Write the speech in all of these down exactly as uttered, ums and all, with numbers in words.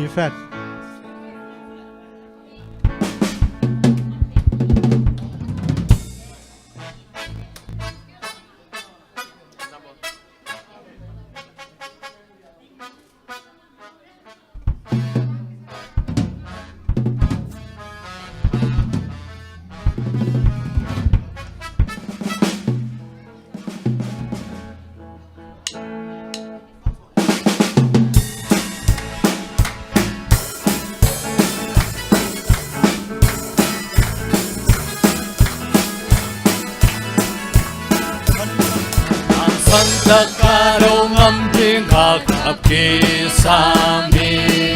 Effect. Ang Santak ka lo ngam ding ka kap kisam hi.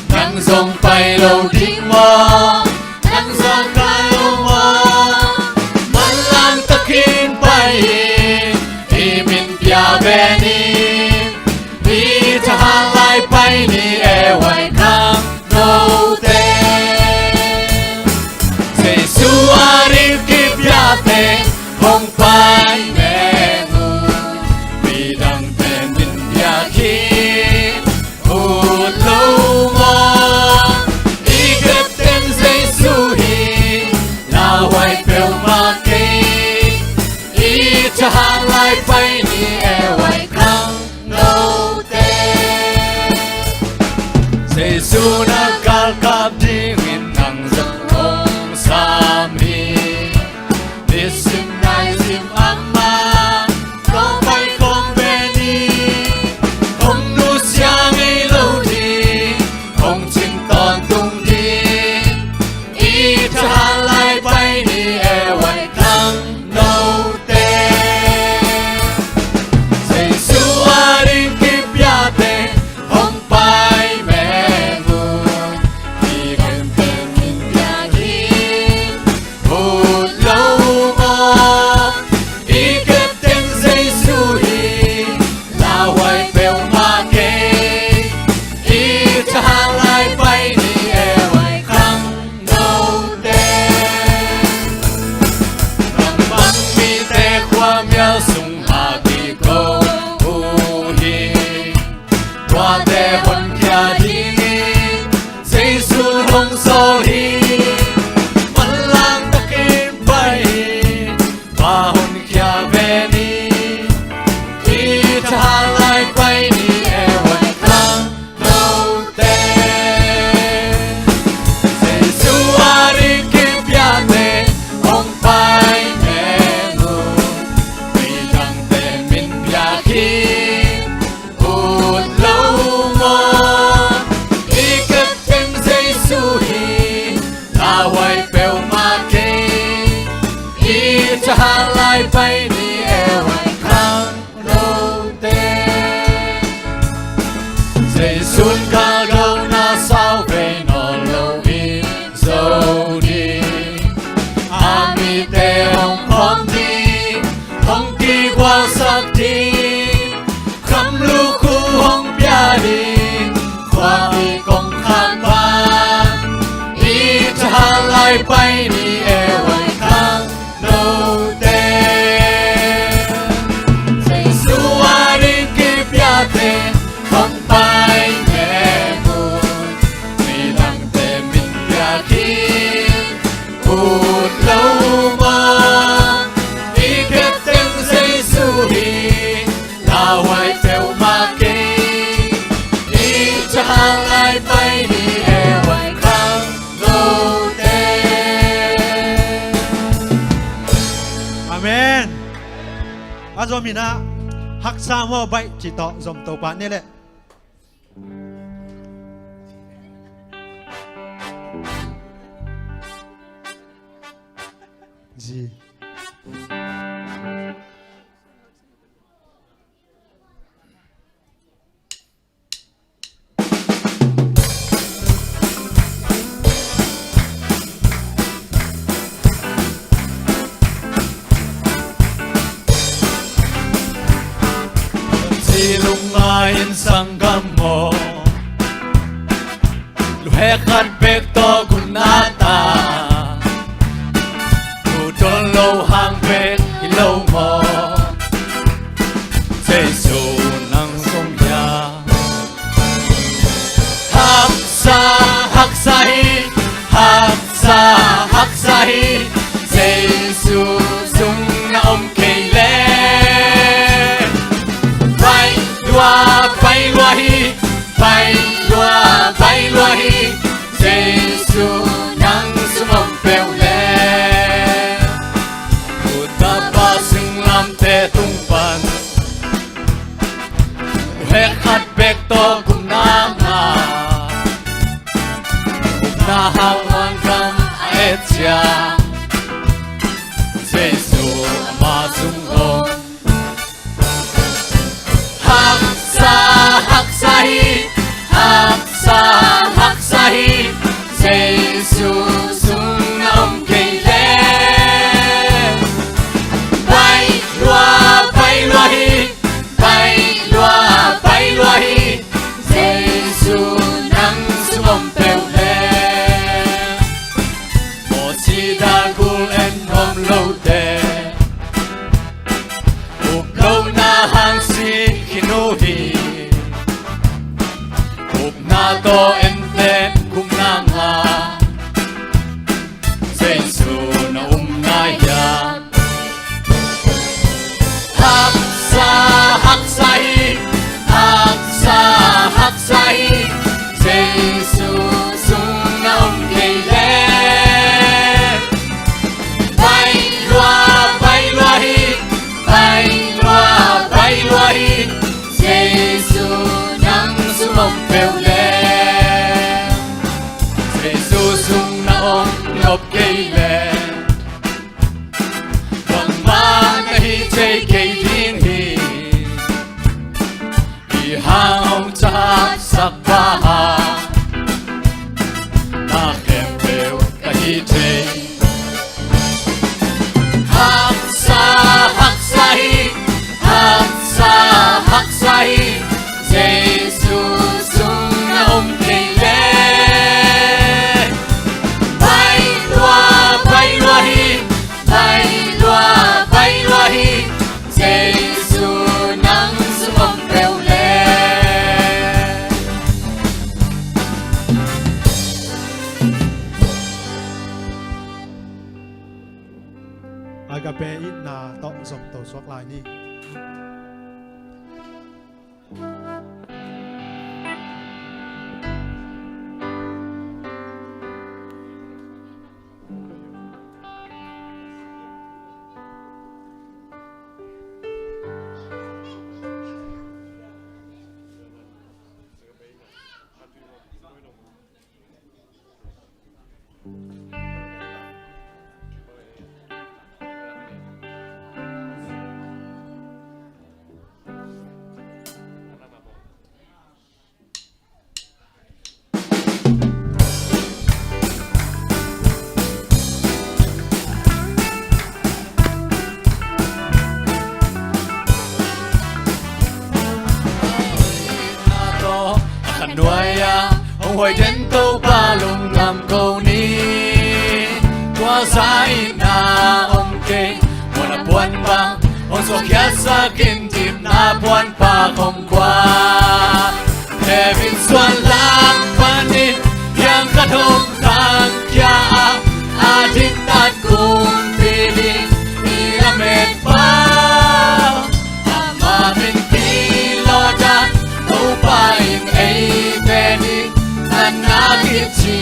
Nang zong pai lo ding maw? Nang zong pai lo maw? Manlang takin pai hi. I min pia ve ni. I thahat lai pai ni e, huai khangnote. Jesu a ding kipiate hong pai meng un. Midangte min piak hi. Ut lo maw? I kepten Jesu hi. Lauhuai peuhmah kei. I thahat lai pai ni e, huai khangnote. Jesu na galkap dingin nang zong hong sam hi. Nisim naisim amah kong pai kong ve ni. Hong nusia ngei lo ding, hong cing tawntung ding. I thahat lai pai ni e, huai khangnote. Jesu a ding kipiate hong pai meng un. I kepten min piak hi. Ut lo maw? I kepten Jesu hi. Lauhuai peuhmah kei. I thahat lai pai ni e, huai khangnote. Nang bang mite khuamial sung a kiko uh hi. Tuate honkhia dingin Jesu hong sawl hi. Manlang takin pai hi. Pa honkhia ve ni. I thahat lai pai ni e, huai khangnote. Jesu a ding kipiate hong pai meng un. Midangte min piak hi. Ut lo maw? I kepten Jesu hi. Lauhuai peuhmah kei. I thahat lai pai ni e, huai khangnote. Jesu'n ka gawhna sau vei nawn lo in zo ding. A mite hong khawm ding, hong kigualsak ding. Kham lukhu hong pia ding, khuami kongkhak pan. I thahat lai pai ni e, huai khangnote. Jesu a ding kipiate hong pai meng un. Midangte min piak hi. Ut lo maw? I kepten Jesu hi. Lauhuai peuhmah kei. I thahat lai pai ni e, huai khangnote. Amen. A zom hi na, haksa maw baih cih tawh zom Topa ni leh. Zi. Ci lung a in sanggam maw? Luhek khat bek tawh gun a ta, thu don lo hang bek hi lo maw? Jesu nang zong hia? Thak Haksa, haksa hi, Jesu sung na om kei leh. Pai lua, pai lua hi, pai lua, pai lua hi, Jesu nang sung om peuh leh. Tapa singlamteh tung pan heh khat bek tawh gupna ngah, gupna hau muan gam a et ciang, Jesu ama sung om. Haksa, haksa hi, haksa, haksa hi, Jesu sung na om kei leh. Pai lua, pai lua hi, pai lua, pai lua hi, Jesu nang sung om peuh leh. Mawsi dan gul en nuam lote, up lohna hang si khin uh hi. Upna tawh enten gupna ngah, Jesu na um nai hiam? Haksa, haksa hi, haksa, haksa hi, Jesu sung na om kei leh. Pai lua, pai lua hi, pai lua, pai lua hi, Jesu nang sung om peuh leh. Jesu sung na om nop kei leh, bangmah na hi thei kei ding hi. Hi hang hong ciapsak pa, na khempeuh ka hi thei. Haksa, haksa hi, haksa, haksa hi, Jesu sung na om kei leh. Pai lua, pai lua hi, pai lua, pai lua hi, Jesu nang sung om peuh leh. Agape itna tawh zom to suak lai ni. Khanuai-ah hong huai den Topa lungdam ko ni. Tua zah in na om kei, muanna puan bang hong suakkhiatsak in, dikna puan pak hong kua. David suan lam panin hiang khat hong khangkhia a, a diktat kumpi ding i lametpa. Ama min kilawhdan Topa in eite ding natna kici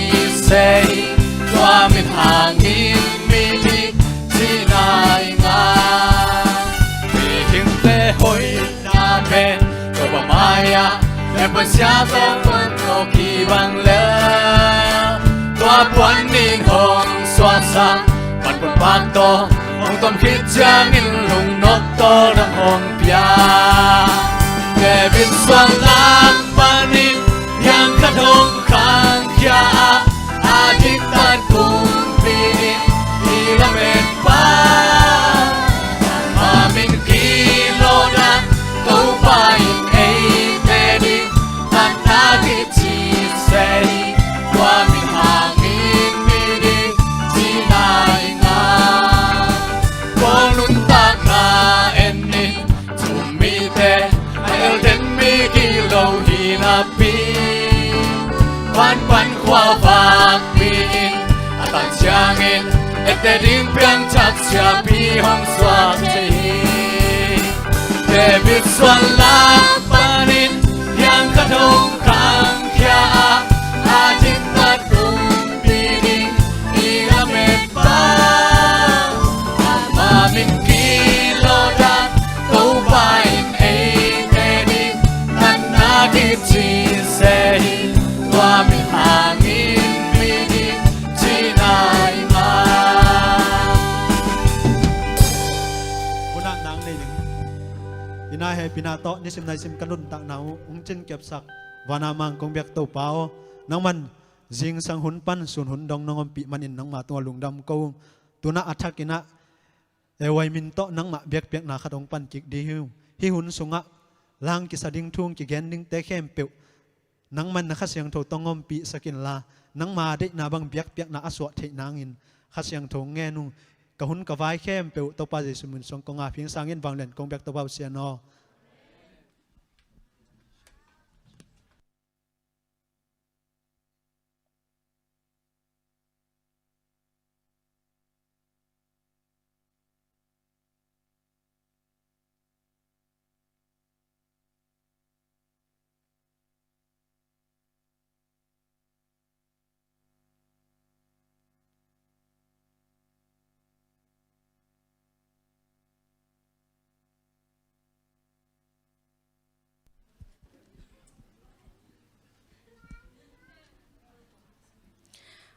se hi. Tua min hangin mi ding cihna i ngah. Mihingte hoihna pen Topa mai-ah lengpan siah tawh puan tawh kibang leh, tua puan in hong suaksak, man puan pak tawh hong tom khit ciangin lungnop tawldam hong pia. David suan lam panin hiang khat hong khangkhia a, a diktat kumpi ding i lametpa. Ama min kilawhdan Topa in eite ding natna kici se hi. Tua min hangin mi ding cihna i ngah. Paul nuntakna en ni. Thu um mite a elden mi kilo hi napi, vanpan khuavak ciangin, ette ding piangthak siapi hong suak thei hi. David suan lak panin, hiang khat hong khangkhia a, a diktat kumpi ding i lametpa. Ama min kilawhdan, Topa in eite ding natna kici se hi. Tua min hangin mi ding cina i ma. Hunah nang nei ding. Ina hehpihna tawh nisim naisim ka nuntakna uh hong cinkepsak vana mang kong biak Topa aw, nangman zingsang hun pan sun hun dong nong ompih manin nangma tungah lungdam ko. Tunah a thakinah A Y min tawh nangmah biakpiakna khat hong pan kik ding hi uh. Hih hun sungah lang kisa ding thu kigen dingte khempeuh nangman na Kha Siangtho tawh hong ompihsak inla, nangma deihna bang biakpiakna a suah theih nangin Kha Siangtho hong ngen uh. Ka hun ka vai khempeuh Topa Jesu min suang kong ap hi ing. Sangin vanglian kong biak Topa Pasian aw.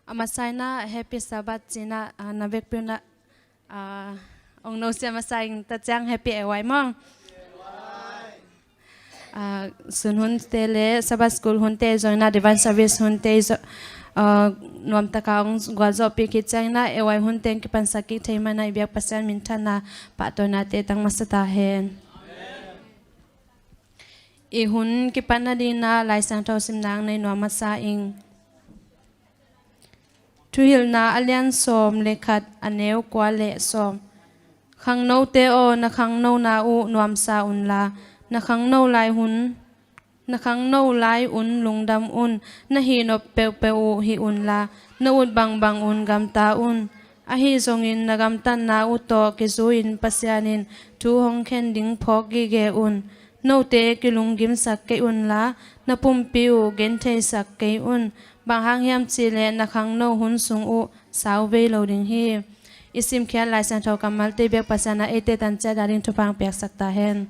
A masa inah Happy Sabbath cinah, ah, na vekpi unah, ah, ong no sia masa ing ta ciang Happy A Y maw. Ah, sun hunte le Sabbath School hunte zong inah Divine Service hunte zong, ah, nuamtaka ong gualzawhpih khit ciang inah A Y hunte ong kipansak kik thei mana i biak Pasian minthanna pahtawnate tang masa ta hen. I hun kipan nading inah Lai Siangtho simna nei nuam masa ing. Thuhilhna a lian sawm le khat a neu kua le sawm. Khangnote aw, na khangnona uh nuamsa unla, na khangno lai hun, na khangno lai un lungdam un, na hihnop peuhpeuh uh hih unla, na ut bangbang un gamta un. Ahi zongin na gamtatna uh tawh kizui-in Pasian in thu hong khen ding phawk gige un. Note kilunggimsak kei unla, na pumpi uh gentheisak kei un. Bang hang hiam cihleh na khangno hun sung uh sau vei lo ding hi. I simkhiat Lai Siangtho kammalte biak Pasian a eite tanciat nading thupha hong piaksak ta hen.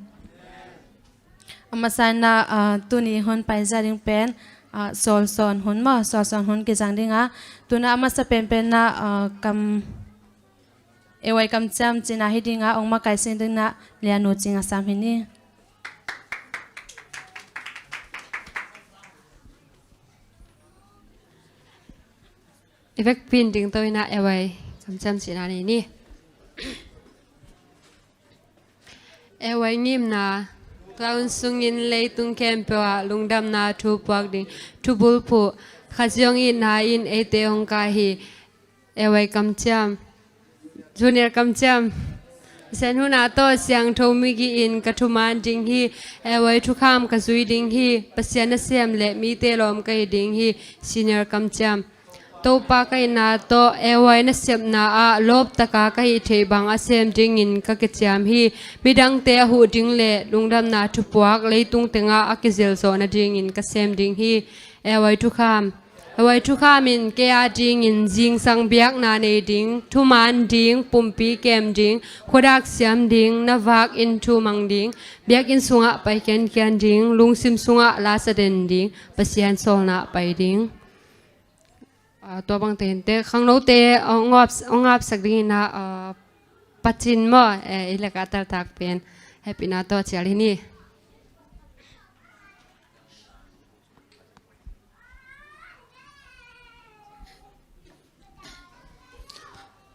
A masa inah, ah, tuni hun paizia ding pen, ah, sawlsawn hun maw, sawlsawn hun kizang ding a. Tunah a masa penpen inah, ah, kam, A Y kamciam cina hi ding a, ong makaih sin ding inah Lianu Cing a sam hi ni. I vekpi in dingto inah A Y kamciam cina nei ni. A Y ngimna. Tua hun sungin leitung khempeuh ah lungdamna thu puak ding thubulphuh Kha Siang itna in eite hong kai hi. A Y kamciam. Junior kamciam. Pasian hun a tawh siangtho migi in ka thuman ding hi. A Y thukham ka zui ding hi. Pasian nasem le mite lawm ka hi ding hi. Senior kamciam. Topa ka hihna tawh A Y nasepna ah lawptaka ka hih theih bang a sem dingin ka kiciam hi. Midangte a huh ding le lungdamna thupuak leitung tengah a kizilzawh nadingin ka sem ding hi. A Y thukham. A Y thukham in kei a dingin zingsang biakna nei ding, thuman ding, pumpi kem ding, khuadak siam ding, na vak in thumang ding, biakinn sungah pai khiankhian ding, lungsim sungah lasa den ding, Pasian sawlna pai ding. Ah, tua bangte hinte, khangnote, ah, ong ap, ong apsak dingin ah, ah, Pacin maw, eh, i leka taltak pen, hehpihna tawh cial hi ni.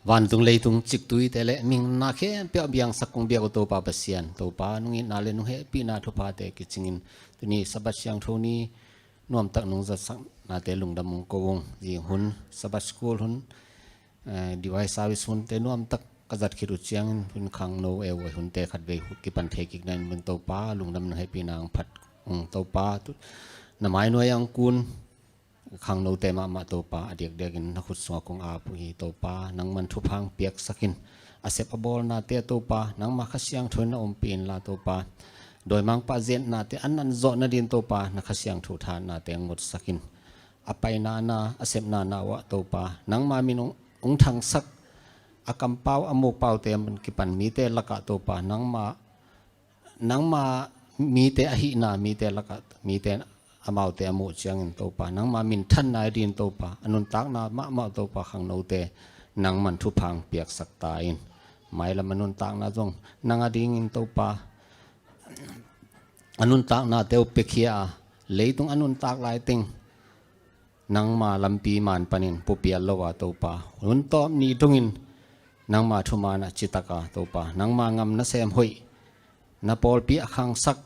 Vantung leitung ciktuite le mihingna khempeuh a biangsak kong biak uh Topa Pasian, Topa nung itna le nung hehpihna thuphate kicingin tuni Sabbath siangtho ni nuamtak nung zatsaknate lungdam ung ko ung. Zing hun Sabbath school hun, eh, device service hunte nuamtak ka zat khit uh ciangin hun khangno A Y hunte khatvei hun kipan thei kik nain mun Topa lungdam nung hehpihna ang phat ung Topa tu na mai nuai ang kun khangnote mahmah Topa, a diakdiakin na khut sungah kong ap uh hi Topa, nangman thupha hong piaksak in. A sep a bawlnate Topa, nangma Kha Siangtho in na ompih inla Topa, dawimangpa zetnate a nanzawh nadin Topa, na Kha Siangtho thahatnate hong ngotsak in. A paina na, a sepna na uh ah Topa, nangma min hong, hong thangsak, a kampau a mukpaute kipan mite lakah Topa, nangma nangma mite ahihna, mite lakah, mite amaute a muh ciangin Topa, nangma minthanna adin Topa, a nuntakna mahmah Topa, khangnote nangman thupha hong piaksak ta in. Mailam a nuntakna zong nang adingin Topa, a nuntaknate uh piakhia a, leitung a nuntak lai teng nangma lampi man panin pupial lo a Topa, hun tawp ni dongin nangma thuman a citak a Topa, nangma ngam nasem hoih, na pawlpi a khangsak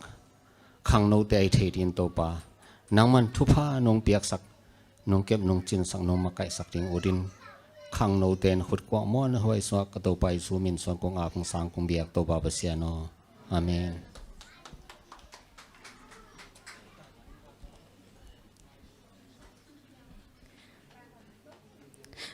khangnote a hi thei din Topa, nangman thupha nong piaksak, nong kep, nong cinsak, nong makaihsak ding ut in, khangnote na khut kuah mawhna huai sungah ka Topa Jesu min suang kong ap, kong sang, kong biak Topa Pasian aw. Amen.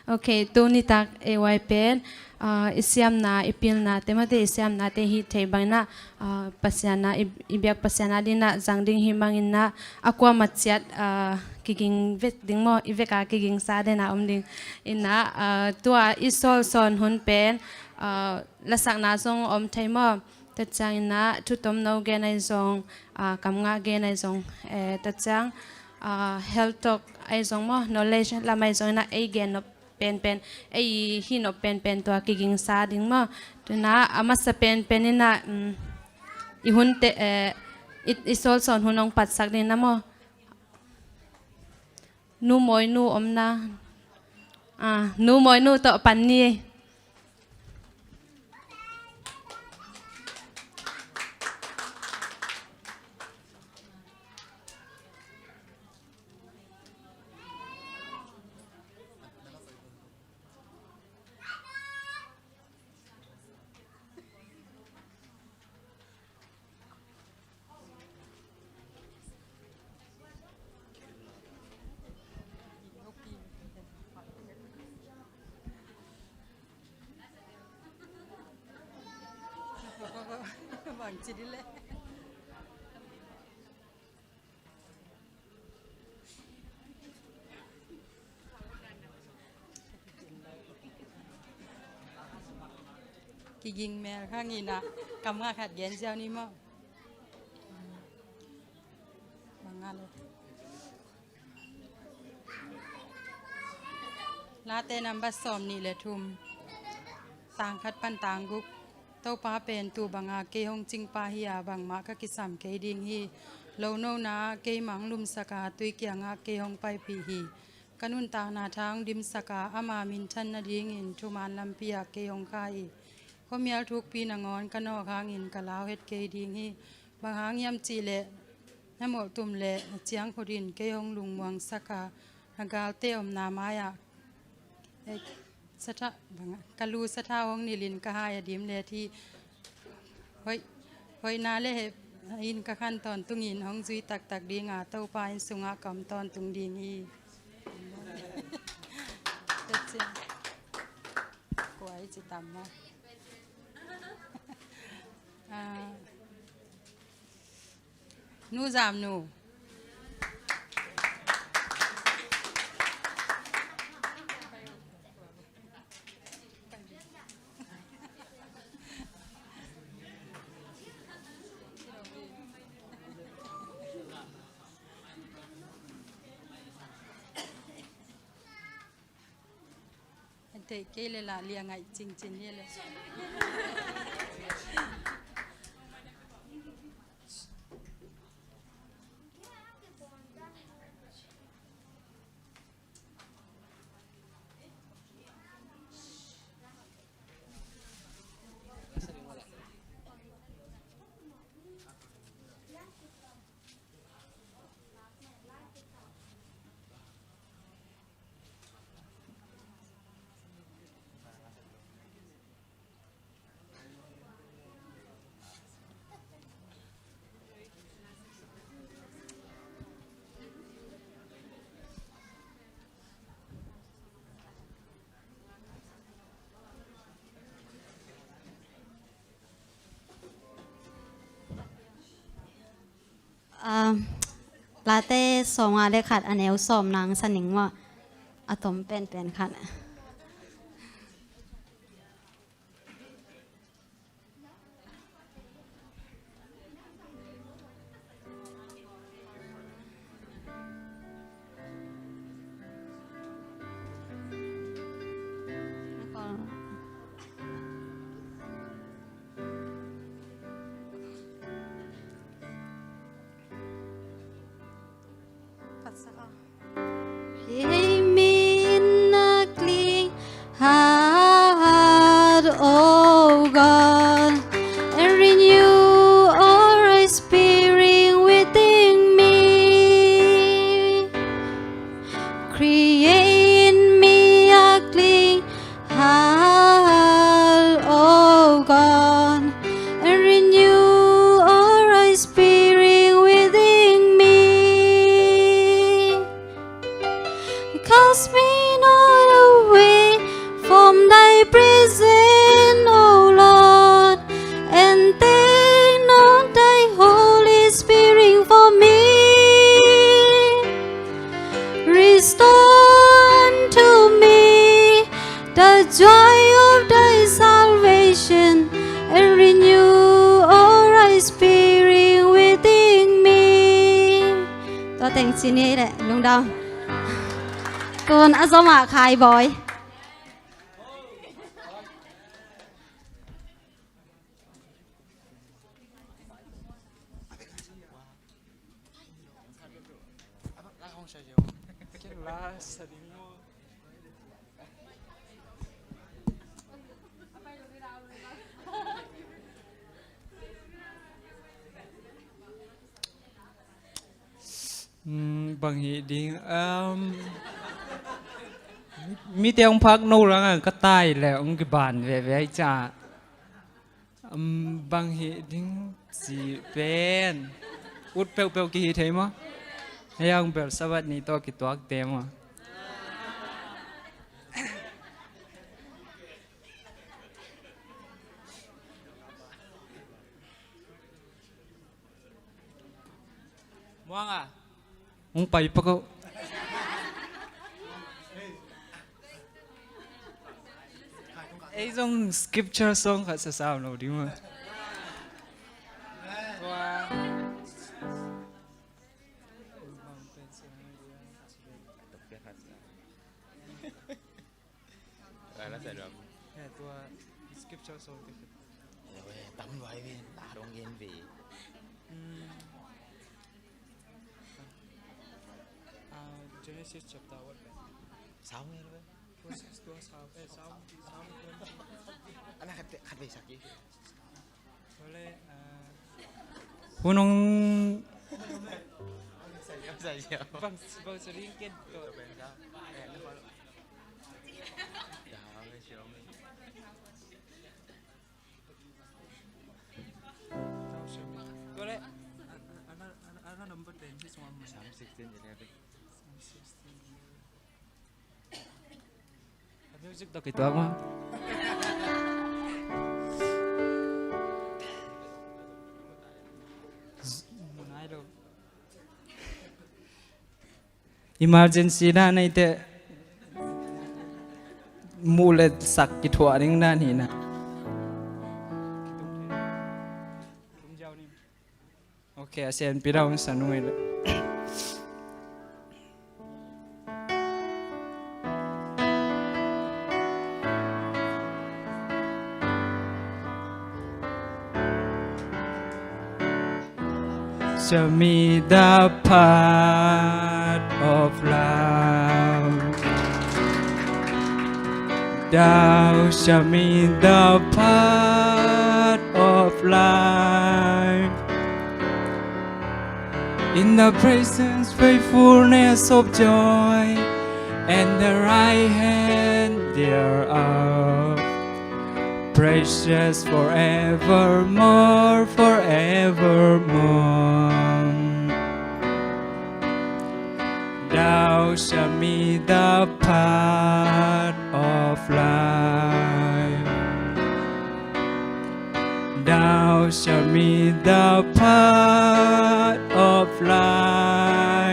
Ok, tu nitak A Y pen, ah, i siamna, i pilnate, mate i siamnate hi thei bangin ah, ah, Pasian ah, i, i biak Pasian ah dingin ah zang ding hi bangin ah, a kuamah ciat, ah, kiging vek ding maw, i vek a kigingsa den a om ding. In ah, ah, tua i sawlsawn hun pen, ah, lasakna zong om thei maw. Tua ciangin ah, thutomno gen ahi zong, ah, kamngah gen ahi zong, eh, tua ciang, ah, health talk ahi zong maw, knowledge lam ahi zong in ah, ei gen nop penpen, ei hih nop penpen tua kigingsa ding maw. Tu in ah, a masa penpen in ah, um, i hunte, eh, i, i sawlsawn hun hong patsak ding in ah maw. Nu Mawi Nu om na. Ah, Nu Mawi Nu tawh pan ni. Kiging mel kha ngin ah, kamngah khat gen ziau ni maw. Bang a le. Late number sawmnih le thum, tang khat pan tang guk. Topa pen tu banga kei hong cingpa hi a, bangmah ka kisam kei ding hi. Lo nona ah keimah hong lumsak a, tui kiangah kei hong paipih hi. Ka nuntakna tha hong dimsak a, ama minthan nadingin thuman lampi ah kei hong kha hi. Khuamial thukpi nangawn ka nawk hangin ka lau het kei ding hi. Bang hang hiam cihleh na molhtum le na ciangkhut in kei hong lungmuangsak a, na galte omna mai-ah, eh, satha, bang a, ka lu sathau hong nilhin ka hai a dim le thi. Hoih, hoihna le heh in ka khan tawntungin hong zui taktak ding a, Topa inn sungah ka om tawntung ding hi. That's it. Kua i ci tam maw? Ah. Nu Zam Nu. An theih kei le lah liang ngaih cincin hi le. Late sawmnga le khat a neu sawm nang sa ning maw? A tom penpen khat. Create me in a clean heart, O God, and renew a right spirit within me. Create in me a clean heart, O God, and renew a right spirit within me. Cast me not away from thy presence, O Lord, and take not thy Holy Spirit from me. Restore unto me the joy of thy salvation, and renew a right spirit within me. Tua teng ci ni leh lungdam. Tun a zom ah Khai Bawi. Mm, bang hi ding, um, mite hong phak no lang a ka tai le hong kiban veve ai ca. Um, bang hi ding ci pen ut peuhpeuh kihi thei maw? Hei ang bel Sabbath ni tawh kituak te maw? Muanga. Hong pai pak o. Ei zong scripture song khat sa sam lo ding maw. Tua scripture song te. Tam luai ve, ta dong gen ve. Genesis chapter what? Samuel ve. Tua Samuel, eh, Samuel. Ana khat khat ve saki. Hunong. Bang bang sering ken to. Tua leh, ana, ana, ana number ten hi sungah. Psalm sixteen eleven. Psalm sixteen eleven. Music tawh kituak maw. Nai lo. Emergency dan ei teh muh le sak kithuah ding dan hi na. Ok, a sianpi dan sa nung ei le. Show me the path of life. Thou show me the path of life. In the presence, faithfulness of joy, and the right hand thereof. Precious forevermore, forevermore. Thou show me the path of life. Thou show me the path of life.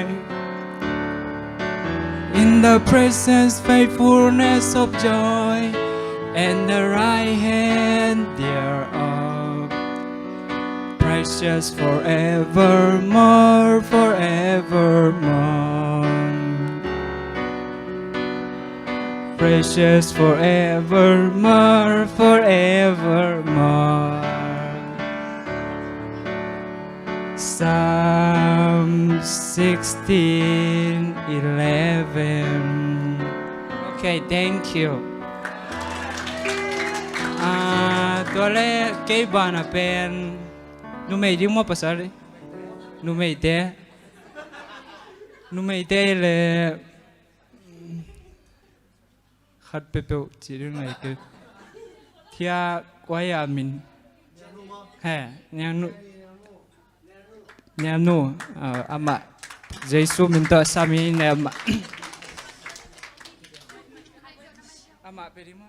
The presence, faithfulness of joy, and the right hand thereof. Precious forevermore, forevermore. Precious forevermore, forevermore. Psalm sixteen eleven. Okay, thank you. Ah, tua le kei bana pen numei ding maw, pasal? Numeite. Numeite le khat peuhpeuh ci ding ngai kei. Thia kuai a min. He, niangnu. Niangnu, ah, amah. Jesu min tawh sam hi ne amah. Amah pe ding maw?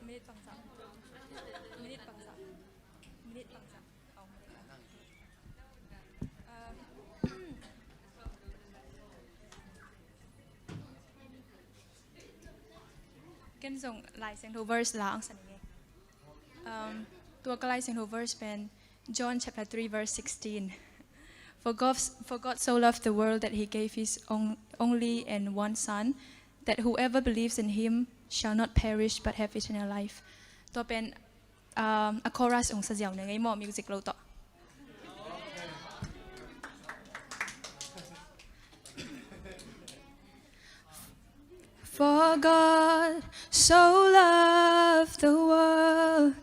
Minute bangzah. Minute bangzah. Minute bangzah. Ken zong Lai Siangtho verse la ang sa ning e. Um, tua ka Lai Siangtho verse pen John chapter three verse sixteen. For God, for God so loved the world that he gave his on, only and one Son, that whoever believes in him shall not perish but have eternal life. Tua pen, um, a chorus ong sa ziau ne ngei maw, music lo tawh. For God so loved the world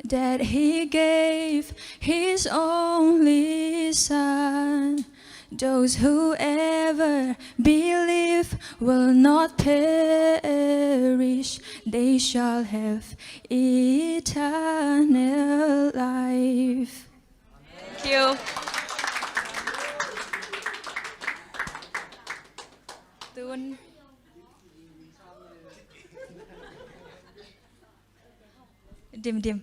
that he gave his only Son. Those whoever believe will not perish, they shall have eternal life. Thank you. Tun. Dim, dim.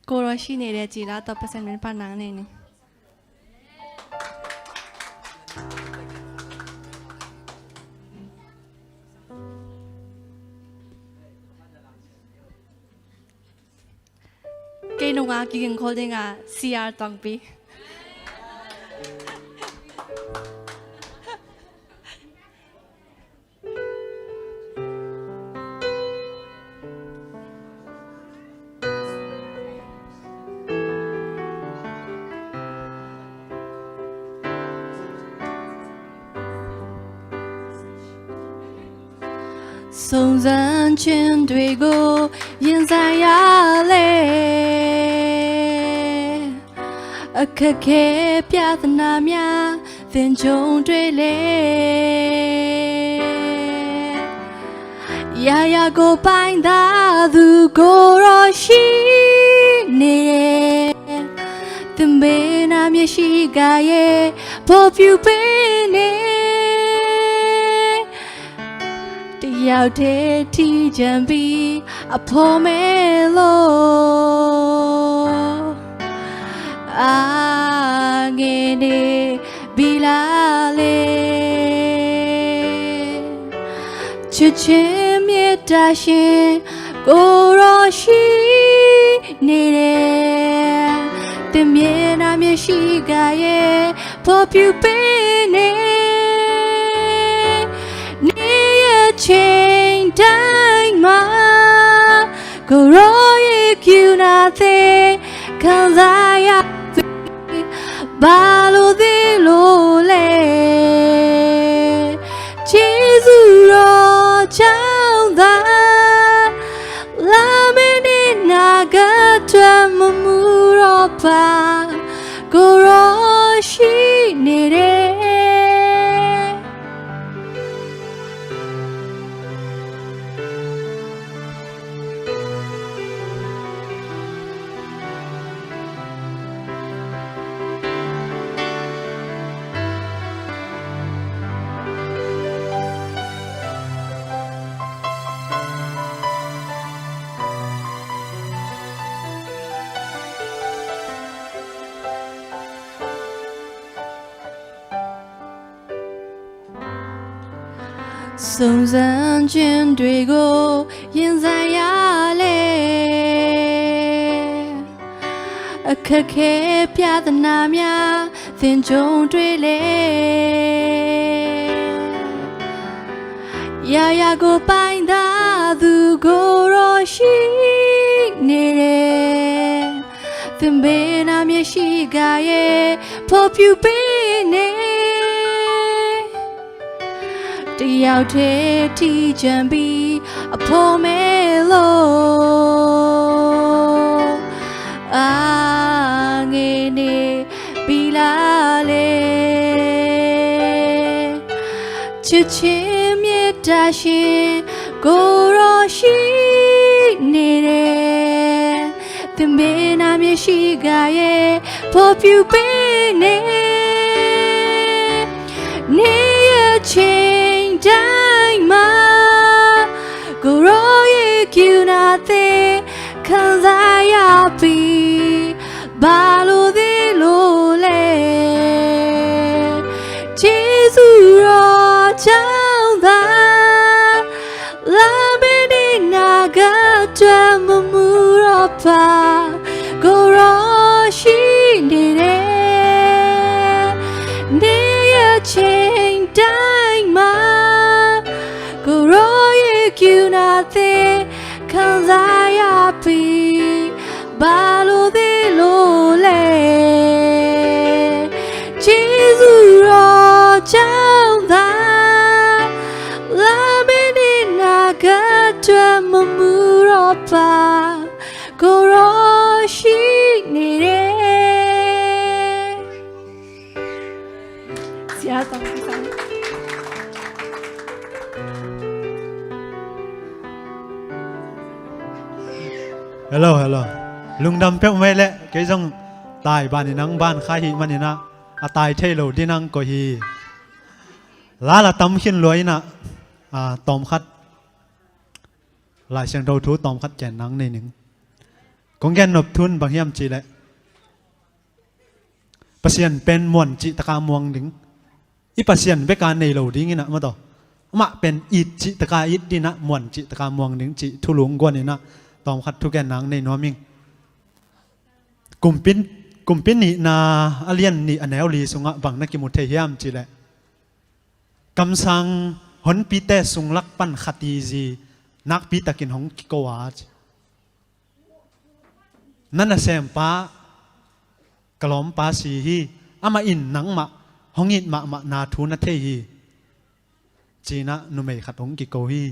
Koroshi ne de ci la, tua pasan men pa nang ne ni. Kei nunga kiging khol dinga C R Tongpi. Songzan chin dui gu yin zan ya le. A kake pya tana mya fin chong dui le. Ya ya go pain da du go ro shi ne. Tumbe na mya shi ga ye po pyu pe ne. Tayau te ti jan bi a po me lo. A nge ne bi la le. Chut chin mya ta shin ko ro shi ne le. Tumbe na mya shi ga ye po pyu pe ne. Ni ya ching dai ma. ကိုယ်တော်ရဲ့ကရုဏာသည်ခံစားရပြီ။ ဘာလို့သင်လို့လဲ။ ကျေးဇူးတော်ကြောင့်သာ လာမယ့်နေ့နာဂတ်အတွက်မမူတော့ပါ။ ကိုယ်တော်ရှိနေတယ်။ စုံစမ်းခြင်းတွေကိုရင်ဆိုင်ရလေ။ အခက်ခဲပြဿနာများသင်ကြုံတွေ့လေ။ ရာရာကိုပိုင်သာသူကိုယ်တော်ရှိနေတယ်။ သင်မင်းသားမျက်စိကရဲ့ဖော်ပြပေးနေ။ တယောက်တည်းထီးချန်ပြီးအဖို့မဲလို့အာငေနေပြီလားလေ။ ချစ်ခြင်းမေတ္တာရှင်ကိုယ်တော်ရှိနေတယ်။ သင်မင်းသားမျက်စိကရဲ့ဖော်ပြပေးနေ။ နေ့ရက်ချိန်တိုင်းမှာကိုယ်တော်ရဲ့ကရုဏာသင်ခံစားရပြီ။ ဘာလို့သင်လို့လဲ။ ကျေးဇူးတော်ကြောင့်သာ လာမယ့်နေ့နာဂတ်အတွက်မမူတော့ပါ။ ကိုယ်တော်ရှိနေတယ်။ နေ့ရက်ချိန်တိုင်းမှာကိုယ်တော်ရဲ့ကရုဏာသင်ခံစားရပြီ။ ဘာလို့သင်လို့လဲ။ ကျေးဇူးတော်ကြောင့်သာ လာမယ့်နေ့နာဂတ်အတွက်မမူတော့ပါ။ ကိုယ်တော်ရှိနေတယ်။ ဆရာတော်ကြီးပါ။ Hello, hello. Lungdam peuhmah leh kei zong tai ban in ang ban kha hi manin ah a tai thei lo din ang ko hi. Lala tam khin lua in ah, a, tawmkhat Lai Siangtho thu tawmkhat gen nang nei ning. Kong gen nop thu in bang hiam cih leh Pasian pen muan cih taka muang ding. I Pasian beka nei lo ding in ah maw taw. Amah pen it cih taka it din ah muan cih taka muang ding cih thulu guan in ah tawmkhat thugen nang nei nuam ing. Kumpi, Kumpi nihna a lian nih a neu li sungah bang na kimu thei hiam cih leh kamsang honpite sung lak pan khat i zi nakpi takin hong kiko a ci. Na nasempa ka lawmpa si hi. Amah in nangmah hong it mahmah na thu na thei hi. Ci-in ah numei khat hong kiko hi.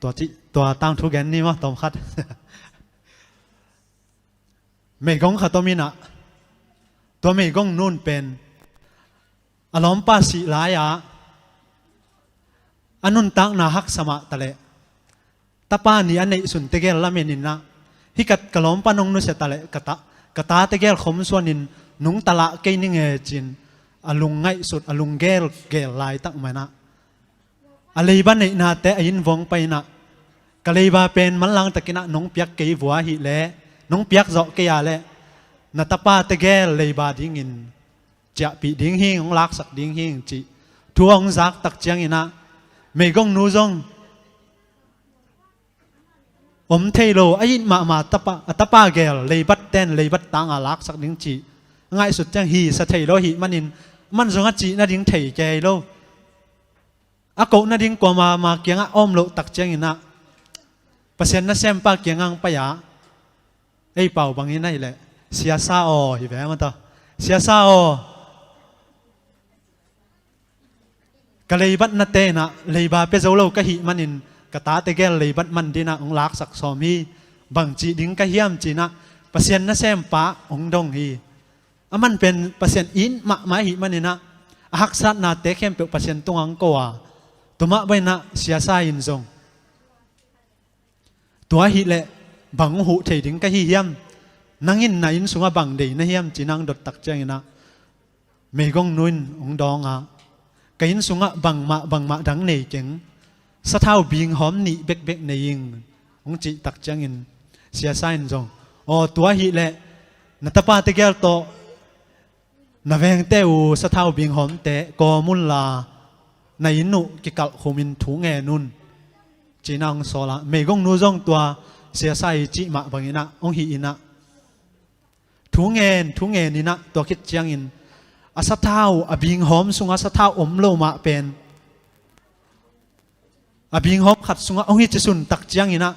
Tua ci, tua tangthu gen ni maw tawmkhat. Meigong khat om in ah tua meigong nun pen a lawmpa sih lai-ah a nuntakna haksa mah taleh tapa nih a neihsun tegel lamen in ah, hih ka, ka lawmpa nong nusia taleh ka ta, ka ta tegel khom suanin nungta lah kei ning e ci-in a lung ngaihsut, a lung gelgel laitak mah in ah a leiba neihnate a inn vong pai in ah, ka leiba pen manlang takin ah nong piak kei vua hi leh, nong piak zawh kei a leh na tapa tegel leiba dingin ciahpih ding hing, hong laksak ding hing cih thu hong zak tak ciangin ah meigong nu zong om thei lo, a it mahmah tapa, a tapa gel leibat ten leibat tanga laksak ding cih a ngaihsut ciang hi sa thei lo hi manin, man zong a cih nading thei kei lo. A koh nading kuamah mah kiangah a om loh tak ciangin ah Pasian nasempa kiangah pai-a, ei pau bangin ahih leh, "Siasa aw," hi ve maw ta. "Siasa aw, ka leibatnate in ah leiba pia zo lo ka hih manin, ka tate gel leibat man dingin ah hong laksak sawm hi. Bang cih ding ka hiam?" ci-in ah Pasian nasempa hong dong hi. Aman pen Pasian it mahmah ahih manin ah, a haksatnate khempeuh Pasian tungah hong ko a, tua mah bangin ah Siasa in zong, "Tua ahih leh bang huh thei ding ka hi hiam? Nang in na inn sungah bang deih na hiam?" ci-in ah hong dot tak ciangin ah, meigongnu in hong dawng a, "Ka inn sungah bangmah bangmah dang nei keng. Sathau binghawm nih bekbek nei ing," hong cih tak ciangin, Siasa in zong, "Aw, tua ahih leh na tapate gel tawh na vengte uh sathau binghawmte kawm unla, na inn uh kikalh khumin thu ngen un," ci-in ah hong sawl a, meigongnu zong tua Siasa i cih mah bangin ah hong hih in ah, thu ngen, thu ngen in ah, tua khit ciangin a sathau, a binghawm sungah sathau om lo mah pen, a binghawm khat sungah hong hi cisun tak ciangin ah,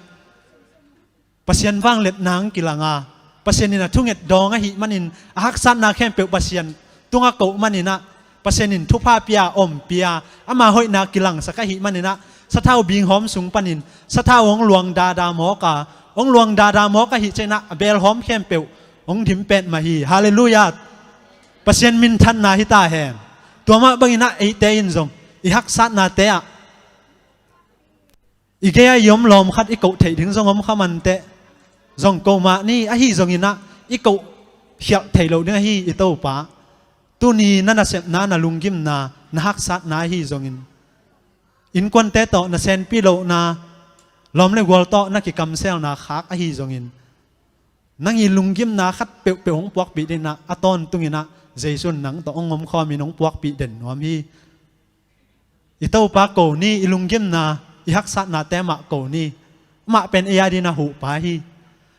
Pasian vangliatna hong kilang a, Pasian in a thunget dawng ahih manin, a haksatna khempeuh Pasian tungah koh manin ah, Pasian in thupha pia, om pia, ama hoihna kilangsak ahih manin ah, sathau binghawm sung panin sathau hong luang dada mawk a, hong luang dada mawk ahih ciangin ah, a belhawm khempeuh hong dim petmah hi. Halleluiah. Pasian minthanna hi ta hen. Tua mah bangin ah eite in zong i haksatnate ah, i gei-ah i om lawm khat i koh theih ding zong om kha mah inteh, zong koh mah ni, ahi zongin ah i koh khialh theih loh ding ahi. I Topa, tuni na nasepna, na lunggimna, na haksatna ahi zongin, innkuante tawh na senpi lohna, lawm le gual tawh na kikamselna khak ahi zongin, nang i lunggimna khat peuhpeuh hong puakpih dingin ah, a tawntungin ah Jesu in nang tawh hong omkhawmin hong puakpih den nuam hi. I Topa ko ni, i lunggimna, i haksatnate amah ko ni. Amah pen ei a dingin a huhpa hi.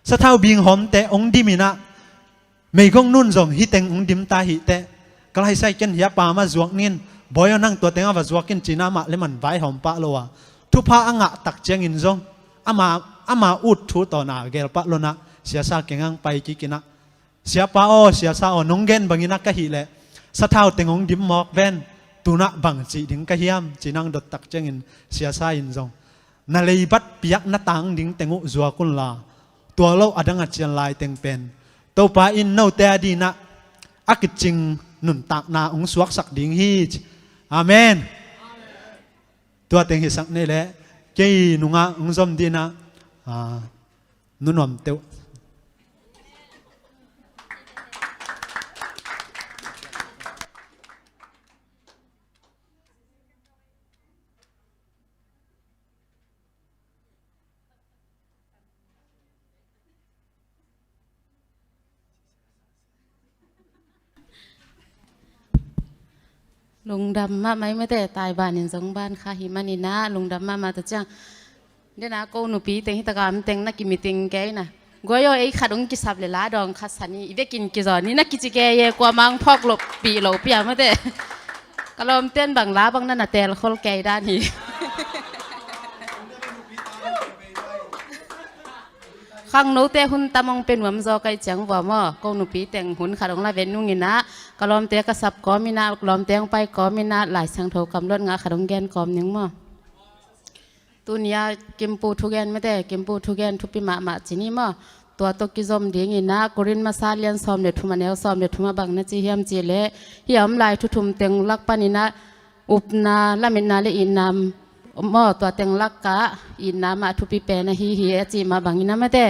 Sathau binghawmte hong dimin ah, meigongnu in zong hih teng hong dim ta hi teh, ka laisai ken hih a pa mah zuak ning, bawi aw nang tua teng a va zuak in ci-in ah amah le man vaihawm pah lo a, thupha a ngah tak ciangin zong ama, ama ut thu tawh na gel pah lo-in ah, Siasa kiangah pai kik in ah, "Siapa aw, Siasa aw, nong gen bangin ah ka hih leh sathau teng hong dim mawk ven, tu-in ah bang cih ding ka hiam?" ci-in ah hong dot tak ciangin, Siasa in zong, "Na leibat piak na tang ding teng uh zuak unla, tua lo a dang a cian lai teng pen Topa in note a dingin ah a kicing nuntakna hong suaksak ding hi," ci. Amen. Tua teng hisak ni leh, kei nungah hong zom dingin ah, a, Nu Nuam Teuh. Lungdam mahmah ei mate, tai banin zong ban kha hi manin ah, lungdam mahmah. Tua ciang, dena ko nupi teng hi taka om teng na kimeeting kei na, "Guai aw, ei khat hong kisap le la dawng khat sa ni, i vekin kizaw ni," na kici kei e, kuamah hong phawk lohpih lohpih a mate. Ka lawmte'n bang la bang na na telkhol kei dan hi. Khangnote hun tam hong pia nuam zaw ka hih ciang vua maw, ko nupi teng hun khat hong la ven nungin ah, ka lawmte ka sap kawmin ah, lawmte hong pai kawmin ah, Lai Siangtho kamluat nga khat hong gen kawm ning maw. Tuni-a Kimpu thugen mate, Kimpu thugen thupi mahmah ci ni maw. Tua tawh kizom dingin ah, Korin masa lian sawm le thum, a neu sawm le thum ah bang na ci hiam cih leh, hih a om lai thu thum teng lak panin ah, upna, lametna le itna maw, tua teng lakah itna mah thupi pen ahi hi a cih mah bangin ah mate,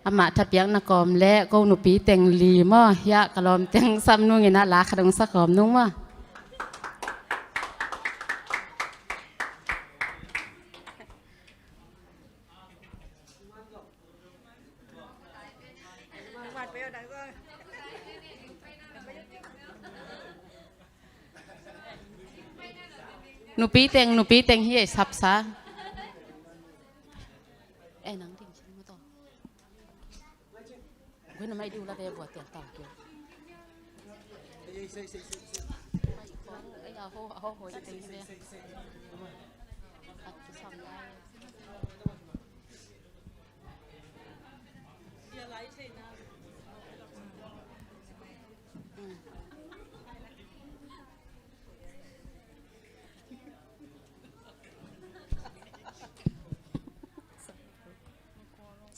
amah thapiakna kawm le ko nupi teng li maw, hiah ka lawm teng sap nungin ah la khat hong sa kawm nung maw. Nupi teng, nupi teng hi ei sapsa. Eh, nang ding sin mu to. Guna mai diu la de bua tiang tau kiu. Ai, ho, ho, ho, teng hi de. At kisam lai.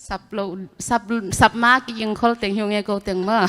Sap lo, sap, sap ma ki ing khol teng hiu nge ko teng ma.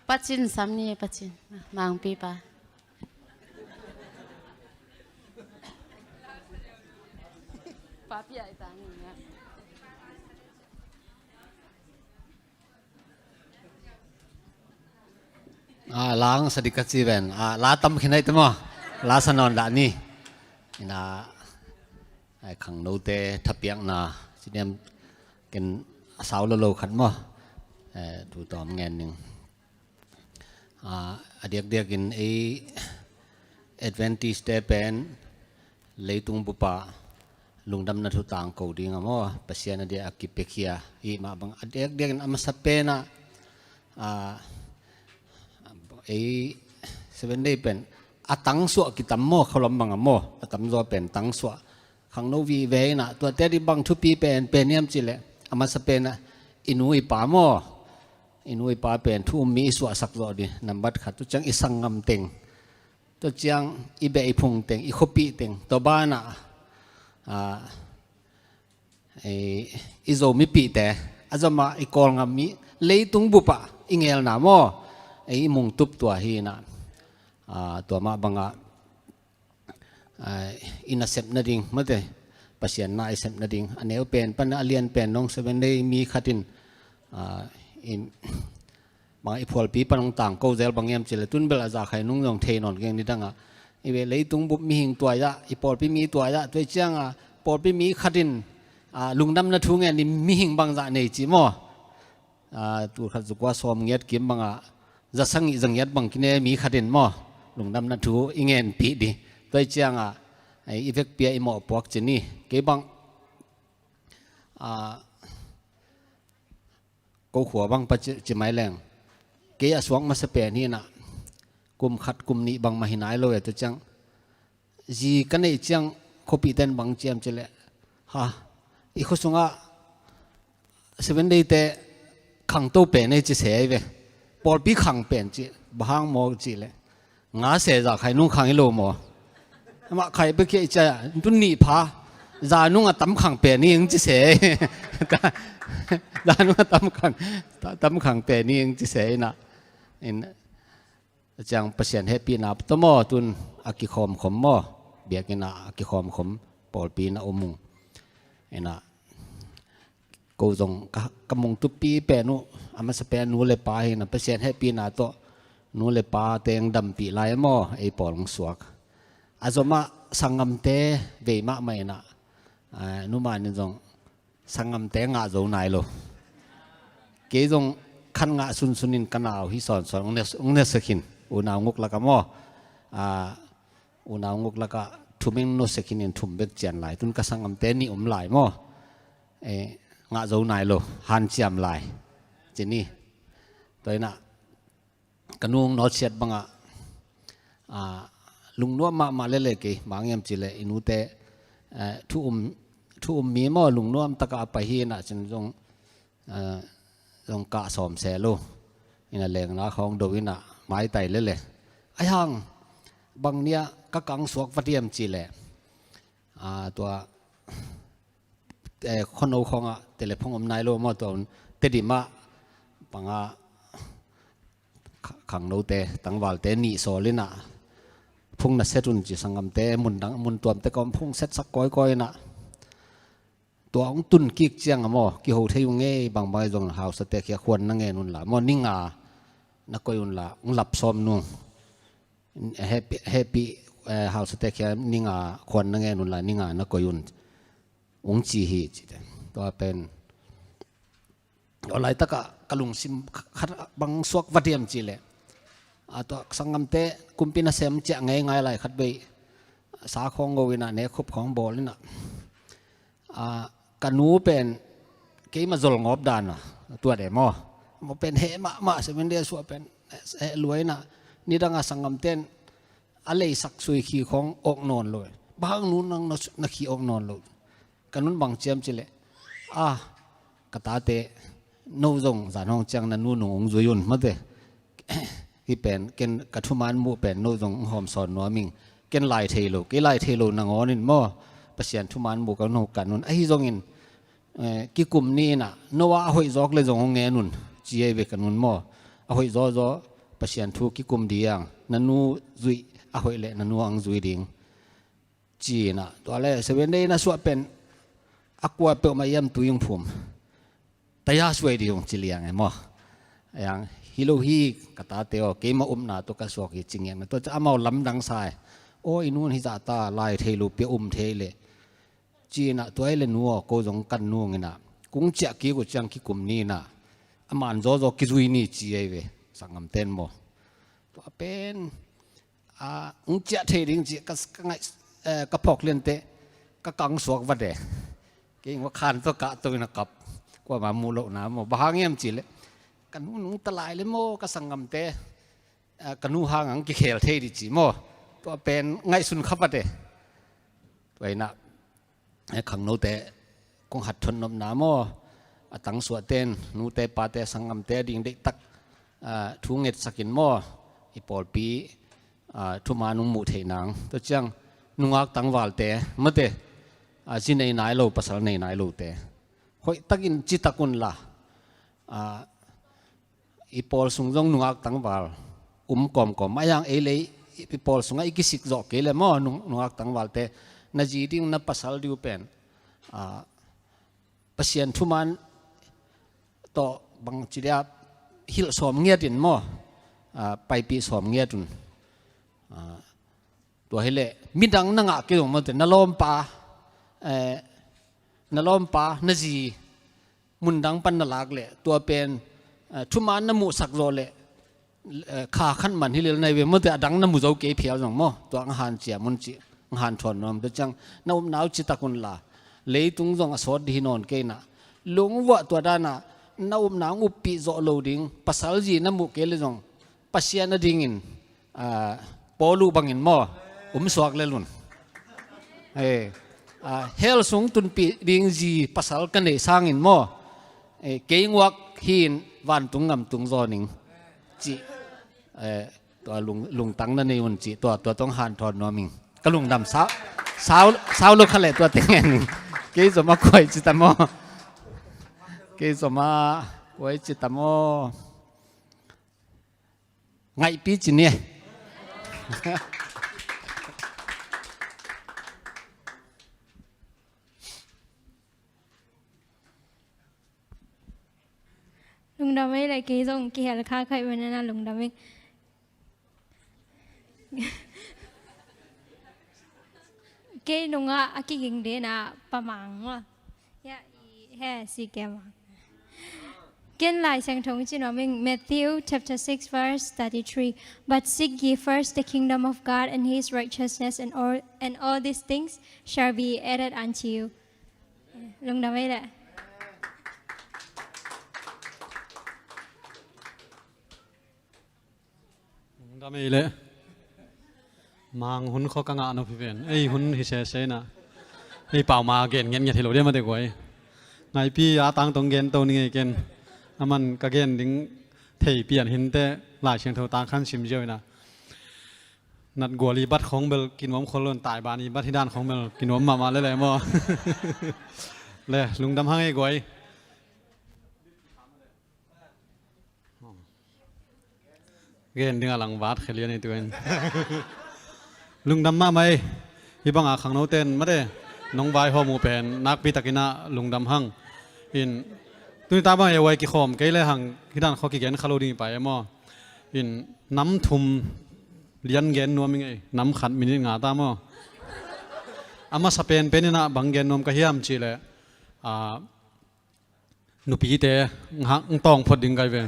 Pacin sam ni, Pacin. Mangpipa. Papi ai tang ni. Ah, lang sadik ka ci ven. Ah, la tam khin ai te maw. La sa nawn dah ni. Ina, ai khangnote thapiakna. Ci niam ken a sau lo lo khat maw. Eh, thu tawm ngen ning. Ah, a diakdiakin ei Adventist te pen leitung bupa lungdamna thu tangko ding a maw, Pasian a dia a kipiakhia i mah bang a diakdiakin a masa penah, ah, ei Seven Day pen a tangsuah kitam maw, kholom bang a maw, a tamzaw pen tangsuah. Khangno vive inah tuate dih bang thupi pen pen hiam cileh a masa penah i nu i pa maw, i nu i pa pen thu um mi i suahsak zawh dih nambat khat, tua ciang i sanggam teng, tua ciang i beh i phung teng, i khuapih teng, tua banah, ah, i, i Zomipihte a zomah i Kawlgam mi leitung bupah i ngelna maw, ei i mungtup tua hi inah, ah, tua mah bangah ah, i nasep nading, mate, Pasian na i sep nading a neu pen pan a lian pen nong Seven Day mi khatin, ah, in, bang i phualpi pan hong tangko zel bang hiam cileh tun bel a zakhai nung zong thei nawn keng nidangah i ve leitung bup mihing tuai-ah, i pawlpi mi tuai-ah, tuai ciangah pawlpi mi khatin, ah, lungdamna thu ngen i mihing bangzah nei ci maw. Ah, tul khat za kua sawm ngiat kim bangah za sagih za ngiat bang kine mi khatin maw, lungdamna thu i ngenpih dih. Tua i ciangah, eh, i vekpi-ah i mawhpuak ci ni. Kei bang, ah, ko khua bang pa ci, ci mai leng, kei a suak masa pen hi inah kum khat kum nih bang mah hi nai lo e, tua ciang zi ka neih ciang khuapihte in bang ci hiam cileh, ha, i khua sungah Seven Day te khangto pen ei ci se ei ve. Pawlpi khang pen ci, bang hang maw cileh, nga se zakhai nung khang hi lo maw. Amah khai pia khia i cia, tun nih pha, za nung a tam khang pen hi ing ci se ei. Za nung a tam khang, tam khang pen hi ing ci se inah. In, ciang Pasian hehpihna tawh maw, tun a kikhawmkhawm maw, biakinn ah a kikhawmkhawm pawlpi na um ung. Inah, ko zong ka, ka mungtupi pen uh a masa pen nu le pa hi inah, Pasian hehpihna tawh nu le pa teng dampih lai maw, ei pawl hong suak. A zomah sanggamte vei mahmah inah, ah, nu man in zong sanggamte ngah zo nai lo. Kei zong khan ngah sunsun in ka nau hi sawnsawn hong ne, hong ne sekhin. Unau nguk lakah maw, ah, unau nguk lakah thum in no sekhin in thum bek cian lai. Tun ka sanggamte nih om lai maw. Eh, ngah zo nai lo, hanciam lai. Ci ni. Tua inah ka nu hong nawtsiat bangah, ah, lungnuam mahmah lele kei, bang hiam cileh i nute, eh, thu um, thu um mi maw, lungnuam takah a pai hi inah cin zong, eh, zong kah sawm se lo. Inah lengla khawng do inah maitai lele. Ai hang, bang nia ka kang suak vat hiam cileh, ah, tua, eh, khuano khawngah telephone om nai lo maw, tua un Tedim ah bangah kha-, khangnote, tangvalte nih sawl inah phung na set un ci, sanggamte mun dang, mun tuamte ka om phung set sak kawikawi inah. Tua hong tun kik ciang a maw, kiho thei uh ngei, bangbang i zong hausate khia khuan na ngen unla maw, ni nga na koih unla, hong lap sawm nung. Hehpih, hehpih, eh, hausate khia ni nga khuan na ngen unla, ni nga na koih un, hong ci hi ci te. Tua pen, tua laitakah ka lungsim khat bang suak vat hiam cileh, ah, tua sanggamte kumpi nasem ciah ngei ngai lai khat vei, sa khawng go inah, ne khup khawng bawl inah, ah, ka nu pen keima zol ngawp dan a, tua de maw. Maw pen heh mahmah, Seven Day a suah pen heh lua inah, nidangah sanggamte in a leisak sui khi khawng awk nawn lo. Bang hang nu nang na, na khi awk nawn lo. Ka nun bang ci hiam cileh, ah, ka tate, no zong zan hong ciang na nu nung hong zui un mate. Hih pen ken ka thuman muh pen no zong hong hawm sawn nuam ing. Ken lai thei lo, kei lai thei lo nangawn in maw, Pasian thuman muh ka hun hong kan un. Ahi zongin, eh, kikum ni inah no a, a hoih zawk le zong hong ngen un, ci ei ve ka nun maw. A hoih zawzaw, Pasian thu kikum ding, na nu zuih a hoih leh na nu ang zui ding. Ci-in ah, tua leh Seven Day na suah pen a kua peuhmah iam tu ing phum. Taya suai ding ung ci liang e maw. Ayang hi lo hi ka tate aw, keimah upna tawh ka suak hi ci ngiat na. Tua ciang amau lamdang sa e. Aw, i nun hi zah ta, lai thei lo pia um thei leh. Ci-in ah, tua hi leh nu aw, ko zong kan nung in ah, kung ciah kik uh ciang kikum ni in ah, a man zawzaw kizui ni ci ei ve, sanggamten maw. Tua pen, a, ung ciah thei ding ci, ka, ka ngaih, eh, ka phawk liante, ka kang suak vat e. Kei ung khan tua kah to in a kap, kuamah muh lohna maw, bang hang hiam ci leh, ka nu nungta lai leh maw, ka sanggamte, a, ka nu hang ang kikhel thei ding ci maw. Tua pen ngaihsun kha vat e. Tua in ah, eh, khangnote kong hat thon nopna maw, a tangsuahten, nute pate, sanggamte a ding deihtak, a, thu ngetsak in maw, i pawlpi, a, thuman ung muh theih nang. Tua ciang nungak tangvalte mate, a, zi nei nai lo, pasal nei nai lote, hoihtakin citak unla, a, i pawl sung zong nungak tangval um kawmkawm. Mah hiang ei leh i pawl sungah i kisik zawh kei leh maw, nung, nungak tangvalte, na zi ding na pasal ding uh pen, a, Pasian thuman tawh bangci dia hilh sawm ngiat in maw, a, paipih sawm ngiat un. A, tua hi leh midang na ngah kei zong maw, te na lawmpa, eh, na lawmpa, na zi mundang pan na lak leh, tua pen, eh, thuman na muhsak zawh leh, eh, kha khat man hi lel nai ve maw, te a dang na mu zo kei phial zong maw, tua ang han ciam un ci, ang han thawn nuam. Tua ciang na upna uh citak unla, leitung zong a sawt ding hi nawn kei in ah, lungvuah tua dan ah na upna hong uppih zawh lo ding pasal zi na muh kei leh zong, Pasian a dingin, a, Paul uh bangin maw, um suak lel un. Eh, a, hell sung tunpih ding zi pasal ka neih sangin maw, eh, kei nguak hi-in vantung ngamtung zaw ning ci, eh, tua lung, lungtang na nei un ci, tua, tua tawh hong han thawn nuam ing. Ka lungdam. Sau, sau, sau lo kha leh tua teng en ing. Kei zom a kuai ci ta maw. Kei zom a kuai ci ta maw. Ngaihpi ci ni. Lungdam ei leh, kei zong kihel kha khaih ve na, lungdam ei. Kei nungah a kiging dena Pa Mang maw. Ya, i he si kei maw. Ken Lai Siangtho ci nuam ing, Matthew chapter six verse thirty-three. "But seek ye first the kingdom of God and his righteousness, and all, and all these things shall be added unto you." Lungdam ei leh. Lungdam ei leh. Mang hun khawng ka ngah nop hi ven. Ei hun hi sese na. Ei pau ma gen ngetnget hi lo dia mate guai. Ngaipi a tangtong gen to ni ngei ken. Aman ka gen ding thei pian hinte, Lai Siangtho tang khan sim ziau ina. Natgual i bat khong bel kinuam khol lo in, Taiban i bat hi dan khong bel kinuam mahmah lele maw. Le, lungdam hang ei guai. Gen ding a langvat khia lian ei tu in. Lungdam mahmah ei. Hih banga khangnoten mate nong vaihawm uh pen nakpi takin a lungdam hang. In, tuni ta bang ei huai kikhawm kei le hang hih dan khawng kigen kha lo ding hi pai e maw. In, nam thum lian gen nuam ing ei, nam khat minute nga ta maw. A masa penpen in a bang gen nuam ka hiam cih leh, a, nupite, hang tawng phot ding kai ve.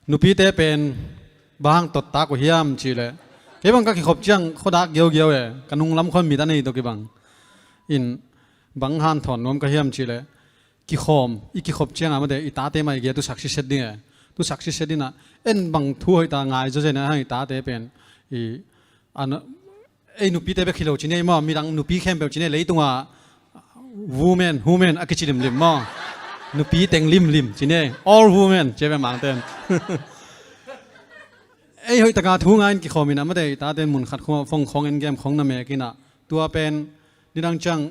Nupite pen bang hang tot tak uh hiam cih leh, kei bang ka kikhop ciang khuadak giaugiau e, ka nunglam khua mit a nei tawh kibang. In, bang hanthawn nuam ka hiam cih leh, kikhawm, i kikhop ciang a mate, i tate mah i gen tu sak siset ding e. Tu sak siset ding a, en bang thu hoih ta ngai zawzen a hang i tate pen. I, an, ei nupite bek hi lo ci nei maw, midang nupi khempeuh ci nei, leitung a women, women a kici limlim maw. Nupi teng limlim ci nei, all women, ci e ve Mangten. Ei hoih taka thu ngai in kikhawm in a mate, i taten mun khat khawng phone khawng en game khawng na mek in a. Tua pen, nidang ciang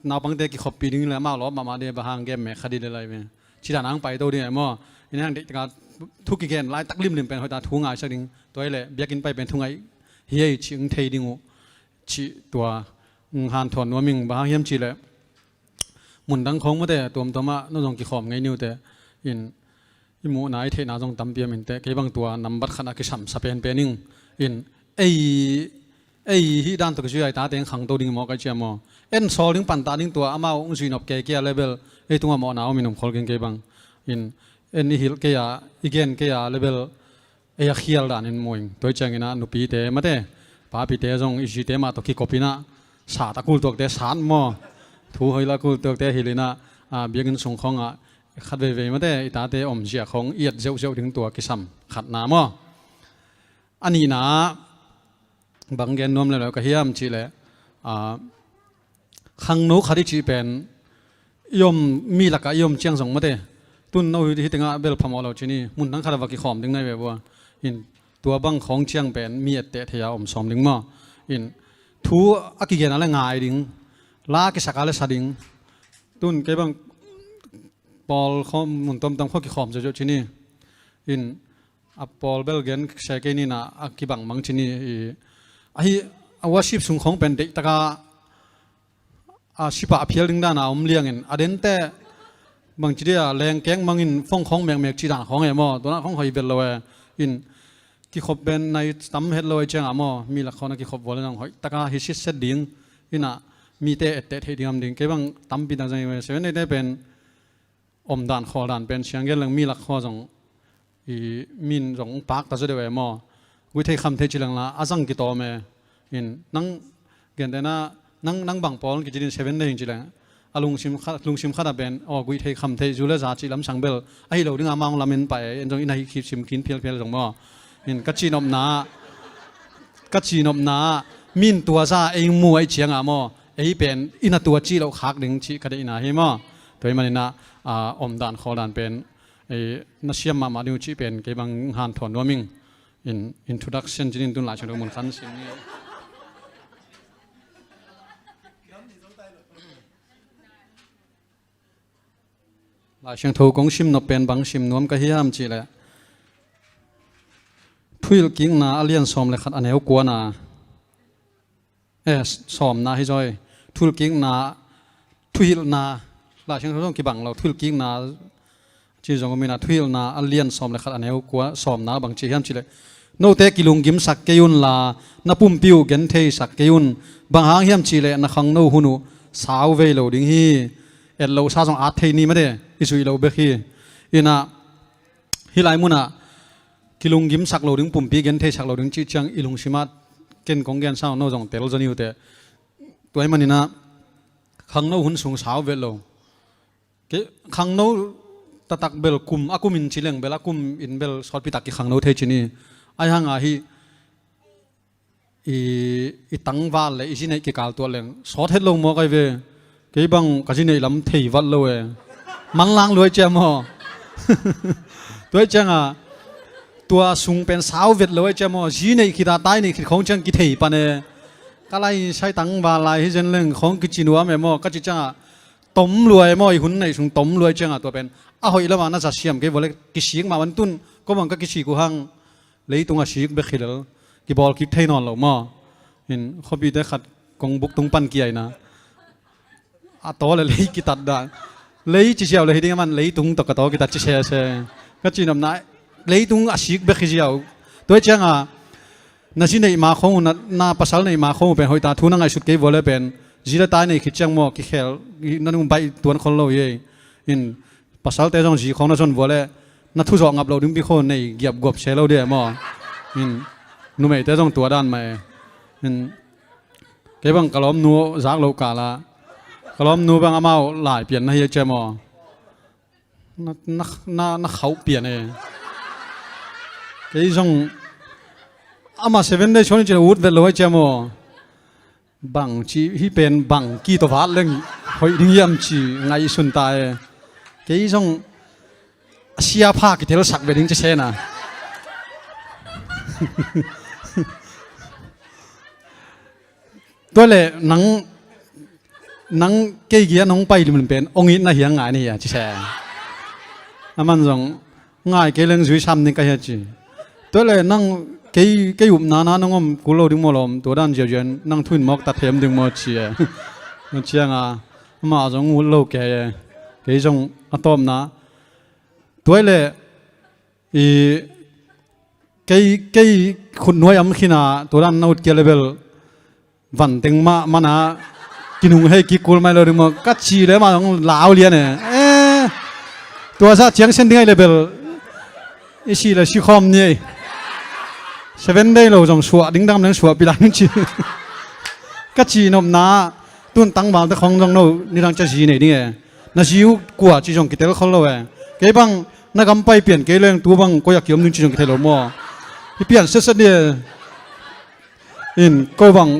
naupangte kikhoppi ding le amau lawp mahmah ding, bang hang game mek kha ding le lai ve. Ci dan ang pai to ding e maw. In hang deih taka thu kigen laitak limlim pen hoihtak thu ngaisak ding, tua hileh biakinn pai pen thu ngaih hi ei cih hong thei ding uh cih tua hong hanthawn nuam ing. Bang hang hiam cihleh mun dang khawng mate tuamtuamah no zong kikhawm ngei ni uh teh. In i muhna i theihna zong tampi om inteh, kei bang tua nambat khat a kisam sa penpen ing. In ei ei hih dan tawh kizui a i tate hong khangto ding maw kai ciam maw? En sawl ding pantah ding tua amau hong zuinop kei kei a level ei tungah mawhna om in om khol keng kei bang. In en i hilh kei a i gen kei a level ei a khial dan in muing. Tua hi ciangin ah nupite mate papite zong i zite mah tawh kikop in ah sat a kultuakte sat maw? Thu hoih la kultuakte hilh in ah biakinn sung khawngah khat veivei mate i tate omzia khawng i et zeuhzeuh ding tua kisam khatna maw? A nihna ah bang gen nuam leuleu ka hiam cihleh, khangno khat i cih pen i om mi lakah i om ciang zong mate. Tun no hi tengah bel phamawh lo ci ni, mun dang khat a va kikhawm ding nai ve vua. In tua bang khawng ciang pen mi etteh thei a om sawm ding maw? In thu a kigen a le ngai ding, la kisak a le sa ding. Tun kei bang pawl khawm mun tuamtuam khawng kikhawm zohzoh ci ni. In a pawl bel gen se kei ni na a kibang mang ci ni. Ahi a worship sung khawng pen deihtaka a sipah a phial ding dana om liangin a dente bangci dia lengkeng mangin fong khawng mekmek cih dan khawng e maw? Tuana khawng hoih vet lo e. In kikhop pen nai tam het lo e cianga maw? Mi lak khawng a kikhop vua le nang hoihtaka hi sitset ding. Ina mite etteh theih ding am ding kei bang tampi dang zang i ve. Seven Day te pen omdan khawldan pen siang gen leng mi lak khua zong i min zong pakta zaw deuh e maw? Guihthei khamthei ci lengla a zang kitawm e. In nang gentehna nang nang bang pawl kici din Seven Day hing ci leng a lungsim khat lungsim khat a pen aw guihthei khamthei zu le za cih lamsang bel ahi lo dinga mang lamin pah e. En zong ina hi khipsim khin phialphial zong maw? In ka cihnopna ka cihnopna min tua za ei mu ahi cianga maw? Ei pen ina tua cih loh khak ding cih ka deihna hi maw? Tua hi manina omdan khawldan pen na siam mahmah ding uh cih pen kei bang hanthawn nuam ing. In introduction cinin tun Lai Siangtho mun khan sim ni. Lai Siangtho kong sim nop pen bang sim nuam ka hiam cihleh Thuhilhkikna a lian sawm le khat a neu kuana. Eh, sawmna hi zawi. Thuhilhkikna, thuhilhna, Lai Siangtho zong kibang lo, thuhilhkikna ci zong um ina, thuhilhna a lian sawm le khat a neu kua, sawmna bang ci hiam cihleh note kilunggimsak kei unla na pumpi uh gentheisak kei un. Bang hang hiam cihleh na khangno hun uh sau vei lo ding hi. Et loh sa zong at thei ni mate, i zuih loh bek hi. Ina hih lai munah kilunggimsak lo ding, pumpi gentheisak lo ding cih ciang i lungsimah ken kong gensa no zong tel zaw ni uh teh. Tua hi manina khangno hun sung sau vet lo. Khangno taktak bel kum a kum in ci leng bel a kum in bel sawtpi tak kikhangno thei ci ni. Ahi hanga hi i, i tangval le i zineih kikal tuah leng sawt het lo maw kai ve. Kei bang ka zineih lam thei vat lo e. Manlang luai cia maw? Tuai cianga tua sung pen sau vet lo ai cia maw? Zineih khita taineih khit khawng ciang kithei pan e. Ka lai sai tangval lai hi zen leng khawng kici nuam e maw? Ka ci cianga tom luai maw? I hun neih sung tom luai cianga tua pen a hoih lama na za siam kei vawle kisik mah van tun ko bang ka kisik uh hang. Leitung a sik bek hi lel kibawl kik thei nawn lo maw? In khuapite khat kong buk tung pan kiaina a taw le lei kitat dah. Lei ci siau le hi ding a man leitung tawh ka taw kitat ci sese. Ka cihnopna leitung a sik bek hi ziau. Tuai cianga na zi neih ma khong uh, na, na pasal neih ma khong uh pen hoihta thu na ngaihsut kei vua le pen zi le tai nei khit ciang maw kikhel na nung baih tuan khol lo hi. In pasalte zong zi khawng na zon vua le na thuzawh ngap lo ding pi khaw nei giap guap se lo dia maw? In numeite zong tua dan mah e. In kei bang ka lawmnu zak loh kala ka lawmnu bang amau lai pian na hi a cia maw? Na, na, na, na khauh pian e. Kei zong ama Seven Day suan in cin a ut vet lo a cia maw? Bang ci hi pen bang ki tawh vat leng hoih ding hiam ci ngaihsun ta e. Kei zong a sia pha kitelsak ve ding ci sena. Tua le nang nang kei gia nong pai lim pen ong it na hiang ngai ni a ci se. A man zong Ngai kei leng zui sam ding ka hi a ci. Tua le nang kei, kei upna na nong om kul lo ding maw lawm, tua dan ziauziau nang thu in mawk ta them ding maw ci e. Nang ciang a, amah zong ut lo kei e. Kei zong a tawpna. Tua le i kei, kei khut nuai am khin a, tua dan na ut kia le bel van teng mah mana kinung hei kik kul mai lo ding maw ka ci le mah zong lau lian e. Eh, tua zah ciang sen ding ai le bel i si le si khawm ni ei. Seven day lo zong suah ding dam leng suah pilang ci. Ka ci nopna tun tangval te khong zong no nidang cia zi nei ding e. Na zi uh kua ci zong kitel khol lo e. Kei bang na gam pai pian kei leng tu bang koi a kiom ding ci zong kithei lo maw? I pian setset ni e. In ko bang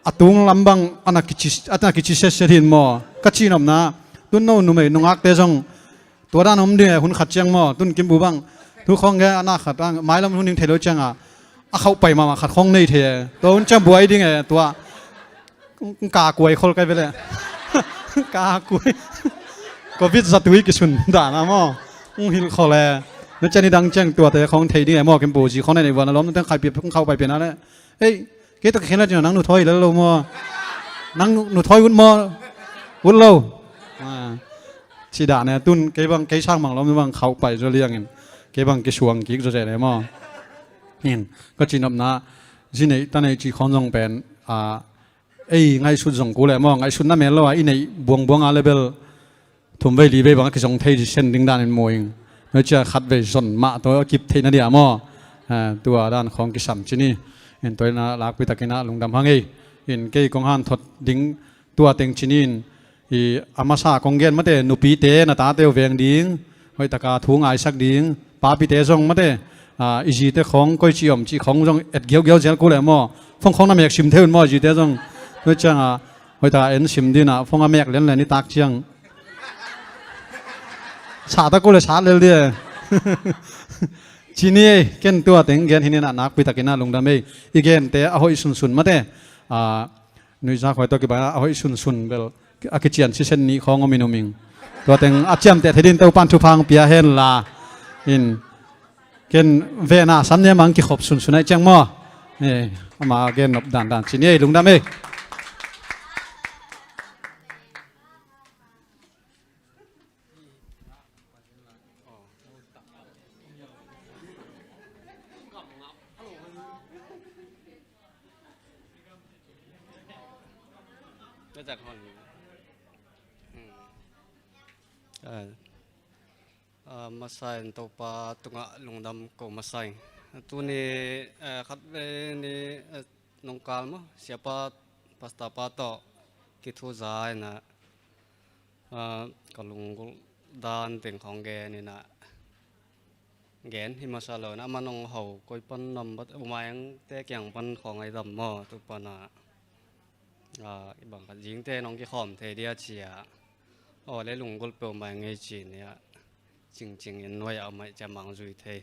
a tung lam bang ana kici, ana kici setset hin maw? Ka ci nopna tun no numei nungakte zong tua dan om ding e hun khat ciang maw? Tun kimbu bang tu khong ge ana khat ang mailam hun ding thei lo ciang a a khauh pai mahmah khat khong nei thei e. Tua hun ciang buai ding e tua. Ka kuai khol kai vele. Ka kuai. Covid zatui kisun dana maw? Ung hil khol e. Na cian i dang ciang tuate khong thei ding e maw? Kimbu zi khong nei nei vuan a lom teng khai pi khauh pai pian a le. Ei, kei to kikhen la cina nang nu thoi la lo maw? Nang nu, nu thoi ut maw? Ut lo. Ah. Ci dane tun kei bang kei sang bang lom bang khauh pai zo liangin kei bang kisuang kik zo zene maw? In ka ci nopna zi nei ta nei ci khong zong pen a ei ngaihsut zong kul e maw? Ngaihsutna mel lo a i neih buangbuang a le bel thum vei li vei bang a kizong thei sen ding dan in mu ing. Noi cia khat vei zon mah tawh a kip theihna dia maw? Eh, tua dan khawng kisam ci ni. In tua in a lakpi takin a lungdam hang ei. In kei kong han thot ding tua teng ci ni in i a masa kong gen mate nupite na tate uh veng ding. Hoih taka thu ngaisak ding. Papite zong mate, ah, i zite khong koi ci om ci khong zong et giaugiau zel kul e maw? Phone khong na mek sim thei un maw i zite zong? Noi ciang a hoih taka en sim din a phone a mek lianlian i tak ciang. Sa ta kul e sa lel di e. Ci ni ei, ken tua teng gen hi ni na nakpi takin a lungdam ei. I gente a hoih sunsun mate. Ah, nuihzak huai tawh kibang a hoih sunsun bel a kician sisen nih khawng om in um ing. Tua teng a ciamteh thei din Topan thupha hong pia hen la. In ken vena sam ne mang kikhop sunsun ai ciang maw? Eh, ama gen nop dandan ci ni ei lungdam ei. Ah, masa in Topa tungah lungdam ko masa ing. Tuni, eh, khat vei ni, eh, nongkal maw, siapa, pastor pa tawh kithuza in ah, ah, ka lunggulh dan teng khawng gen in ah, gen hi masa lo in ah, a man hong ho koi pan nambat umaengte kiang pan khawng ai dam maw, tu pan ah, ah, i bang khat zingte nong kikhawm thei dia ci a, aw le lunggulh peuhmah ing ei ci ni ah, cingcing in nuai ah om ai ci a mang zui thei.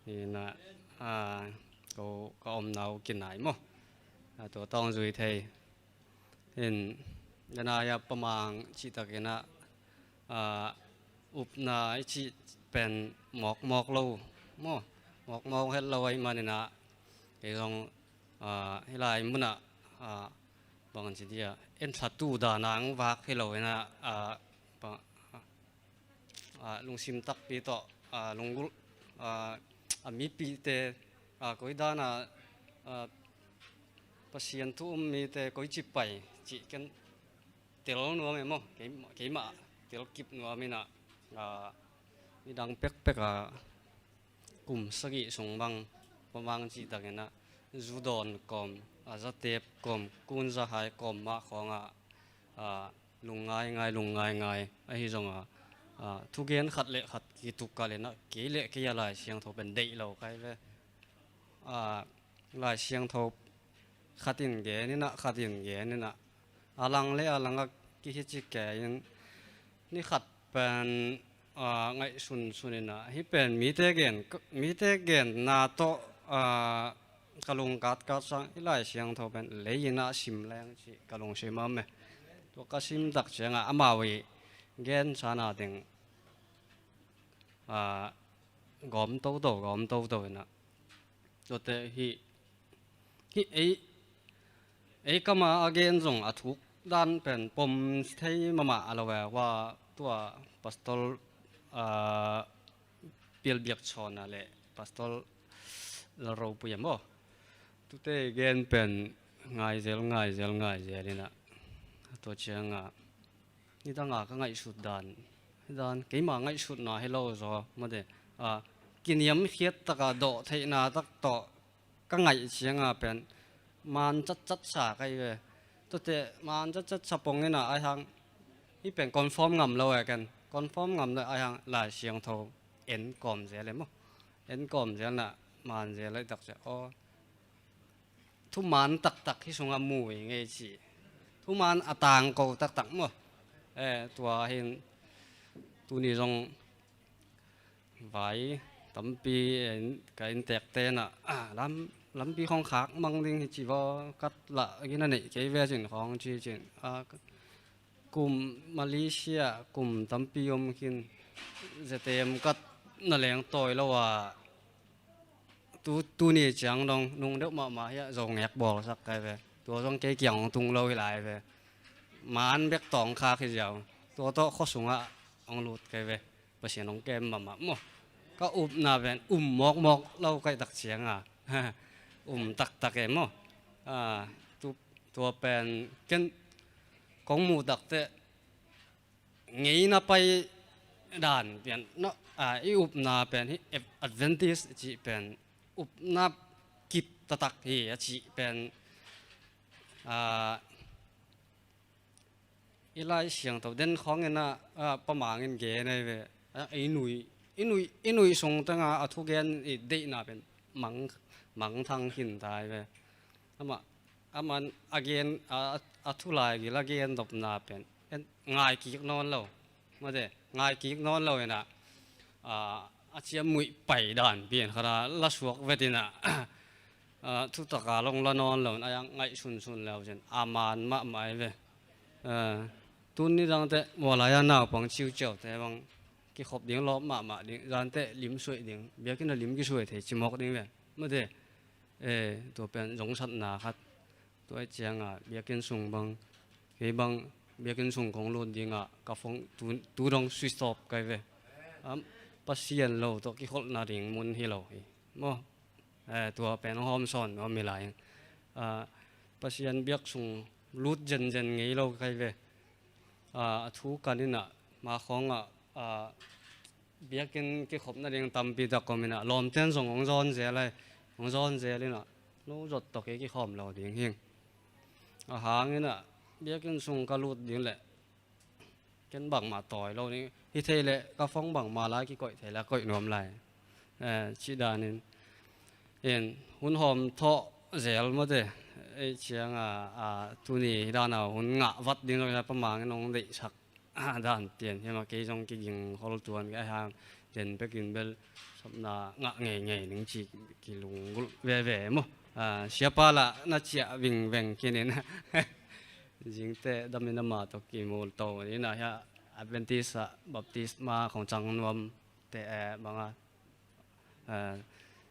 Hi na, ah, ko ka omna uh kinai maw? Ah, tua tawng zui thei. In, dana ya pamang cih takin ah, ah, upna i cih pen mawkmawk lo maw? Mawkmawk het lo ai manin ah, kei zong, ah, hi lai mun ah, ah, bang ci dia, en thlatu dana ang vak hi lo in ah, ah, bang, ah, lungsim takpi tawh, ah, lunggulh, ah, a mipite, ah, koi dana, ah, Pasian thu um mite koi ci pai cih ken tel nuam e maw? Kei, keimah tel kip nuam in ah, ah, midang pekpek a kum sagih sung bang pamang cih takin ah, zudawn kawm, a zatep kawm, kun zahai kawm mah khawng ah, ah, lungngai ngai, lungngai ngai. Ahi zong ah, ah, thugen khat le khat kituk kal in ah, kei le kei a Lai Siangtho pen deih lo kai ve. Ah, Lai Siangtho khat in gen in ah, khat in gen in ah, a lang le a lang a kihi ci kei in ni khat pen, ah, ngaihsunsun in ah, hih pen mite gen, mite genna tawh, ah, ka lungkatkat sang, hih Lai Siangtho pen lei in ah sim leng ci ka lungsim a om e. Tua ka sim tak ciangah amau i gen sana ding ah, gawm toto, gawm toto inah. Tuate hih, hih ei, ei kama a gen zong a thuk dan pen pom thei mahmah a lo e, hua tua pastor, ah, Pialbiak Chawna le pastor Lalropui a maw. Tute gen pen ngaizel, ngaizel, ngaizel inah. Tua cianga nidanga ka ngaihsut dan, dan keima ngaihsutna hi lo zaw mate. A, kiniamkhiat taka dawh theihna tak tawh ka ngaih cianga pen man catcat sa kai ve. Tute man catcat sa pong inah ai hang, hih pen confirm ngam lo e ken. Confirm ngam lo ai hang Lai Siangtho en kawm zel e maw. En kawm zel na man zel lai tak cia aw. Thuman taktak hi sungah mu i ngei ci. Thuman a tangko taktak maw. Eh, tua hin tuni zong vai tampi, eh, ka inntekte na, ah, lam, lampi khong khak mang ding hi ci vaw, kat lah gina neih kei ve cin khong ci cin. Ah, kum Malaysia, kum tampi om khin, zetem kat na leng tawi lo a, tu, tuni ciang dong nung deuh mahmah hiah zo ngek bawlsak kai ve. Tua zong kei kiang hong tung lo hi lai ve. Man bek tawng khak hi ziau. Tua tawh khuasungah hong lut kai ve. Pasian hong kem mahmah maw. Ka upna pen um mawkmawk lo kaihtak cianga um taktak e maw. Ah, tu, tua pen ken kong muh takteh ngeina pai dan pian no, ah, i upna pen hi Adventist cih pen upna kip taktak hi a cih pen, ah, i Lai Siangtho den khawng inah, ah, Pa Mang in gen ahi ve. Ah, i nui, i nui, i nui sung tengah a thugen i deihna pen mang, mangthang khin ta ahi ve. Amah, aman a gen, a, a, a thu laigil a gen dopna pen en, ngaikik nawn lo. Mate, ngaikik nawn lo inah, ah, a ciammuih pai dan pian khat a la suak vet inah, ah, thutaka long la nawn lo in a yang ngaih sunsun leu cin a man mahmah ahi ve. Ah, tun nidangte mualai a naupang ciuciaute bang kikhop ding lawp mahmah ding, zante lim suaih ding, biakinn a lim kisuai thei cimawk ding ve. Mate, eh, tua pen zongsatna khat. Tua ih cianga biakinn sung bang, kei bang biakinn sung kong lut dinga ka phone tu, tu dong switch off kai ve. Am, Pasian lo tawh kikholhna ding mun hi lo hi maw. Eh, tua pen hong hawm sawn maw mi lai. Ah, Pasian biak sung lut zenzen ngei lo kai ve. Ah, a thu kan inah ma khawngah, ah, biakinn kikhopna ding tampi tak om inah lawmten zong hong zawn zel ai, hong zawn zel inah no zot tawh kei kikhawm lo ding hing. A hang inah biakinn sung ka lut ding leh ken bangmah tawi lo ding hi thei leh ka phone bangmah lai kikoih thei leh a koih nuam lai. Eh, cih danin in hun hawm thawh zel mawte. Ei cianga, a, tuni hi dana hun ngah vat ding zong hi la Pa Mang in hong deihsak dan pian hi mah, kei zong kiging hol tuan kei a hang den pekin bel sopna ngah ngeingei ning ci kilunggulh veve maw. Ah, siapa lah na ciah vingveng kinin zingte damin ama tawh kimu to ni na hia Adventist ah baptisma khong cang nuam te, eh, banga, eh,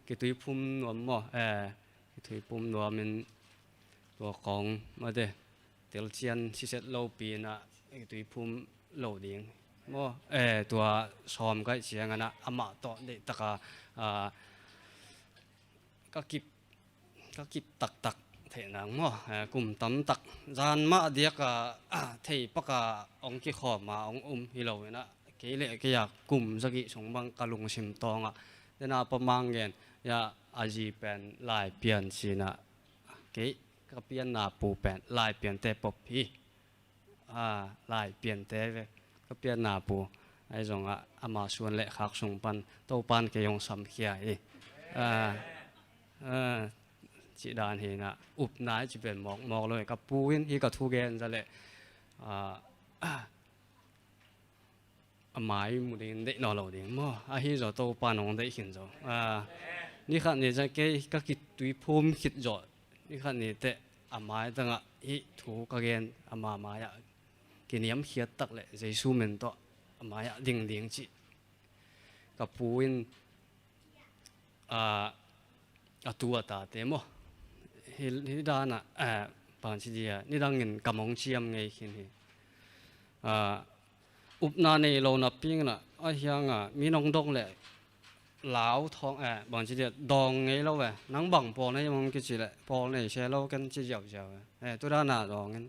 kituiphum nuam maw, eh, kituiphum nuamin tua kong mate telcian siset lopi na kituiphum lo ding maw, eh, tua sawm kaih ciangana amah tawh deihtaka, ah, ka kip, ka kip taktak theih nang maw, eh, kum tamtak zan mah diaka, ah, thei paka hong kikhawma hong um hi lo inah kei le kei a kum zagih sung bang ka lungsim tawngah dena Pa Mang gen ia a zi pen lai pian sinah kei ka pianna pu pen lai piante pop hi. Ah, lai piante ve ka pianna pu. Ahi zongah ama suan le khak sung pan Topan kei hong samkhia hi. Ah, ah, cih dan hinah upna i ci pen mawkmawk lo hi. Ka pu in hi ka thugen za le, ah, a mai mu ding deih nawn lo ding maw. Ahi zaw Topa nong deih khin zaw. Ah, ni khat ni ciang kei ka kituiphum khit zaw ni khat ni teh a mai tangah hih thu ka gen ama mai-ah kiniamkhiat tak le Jesu min tawh a mai-ah ding ding cih ka pu in, ah, a tu a tate maw, hi, hi dan ah, eh, bang ci dia, nidangin ka mong ciam ngei khin hi. Ah, upna nei lo napi in ah, a hiang ah, mi nong dong leh lau thawng, eh, bang ci dia, dawng ngei lo ve. Nang bang pawl na hiam hong kici leh, pawl nei se lo ken ci ziauziau ve. Eh, tu dan ah dawng in.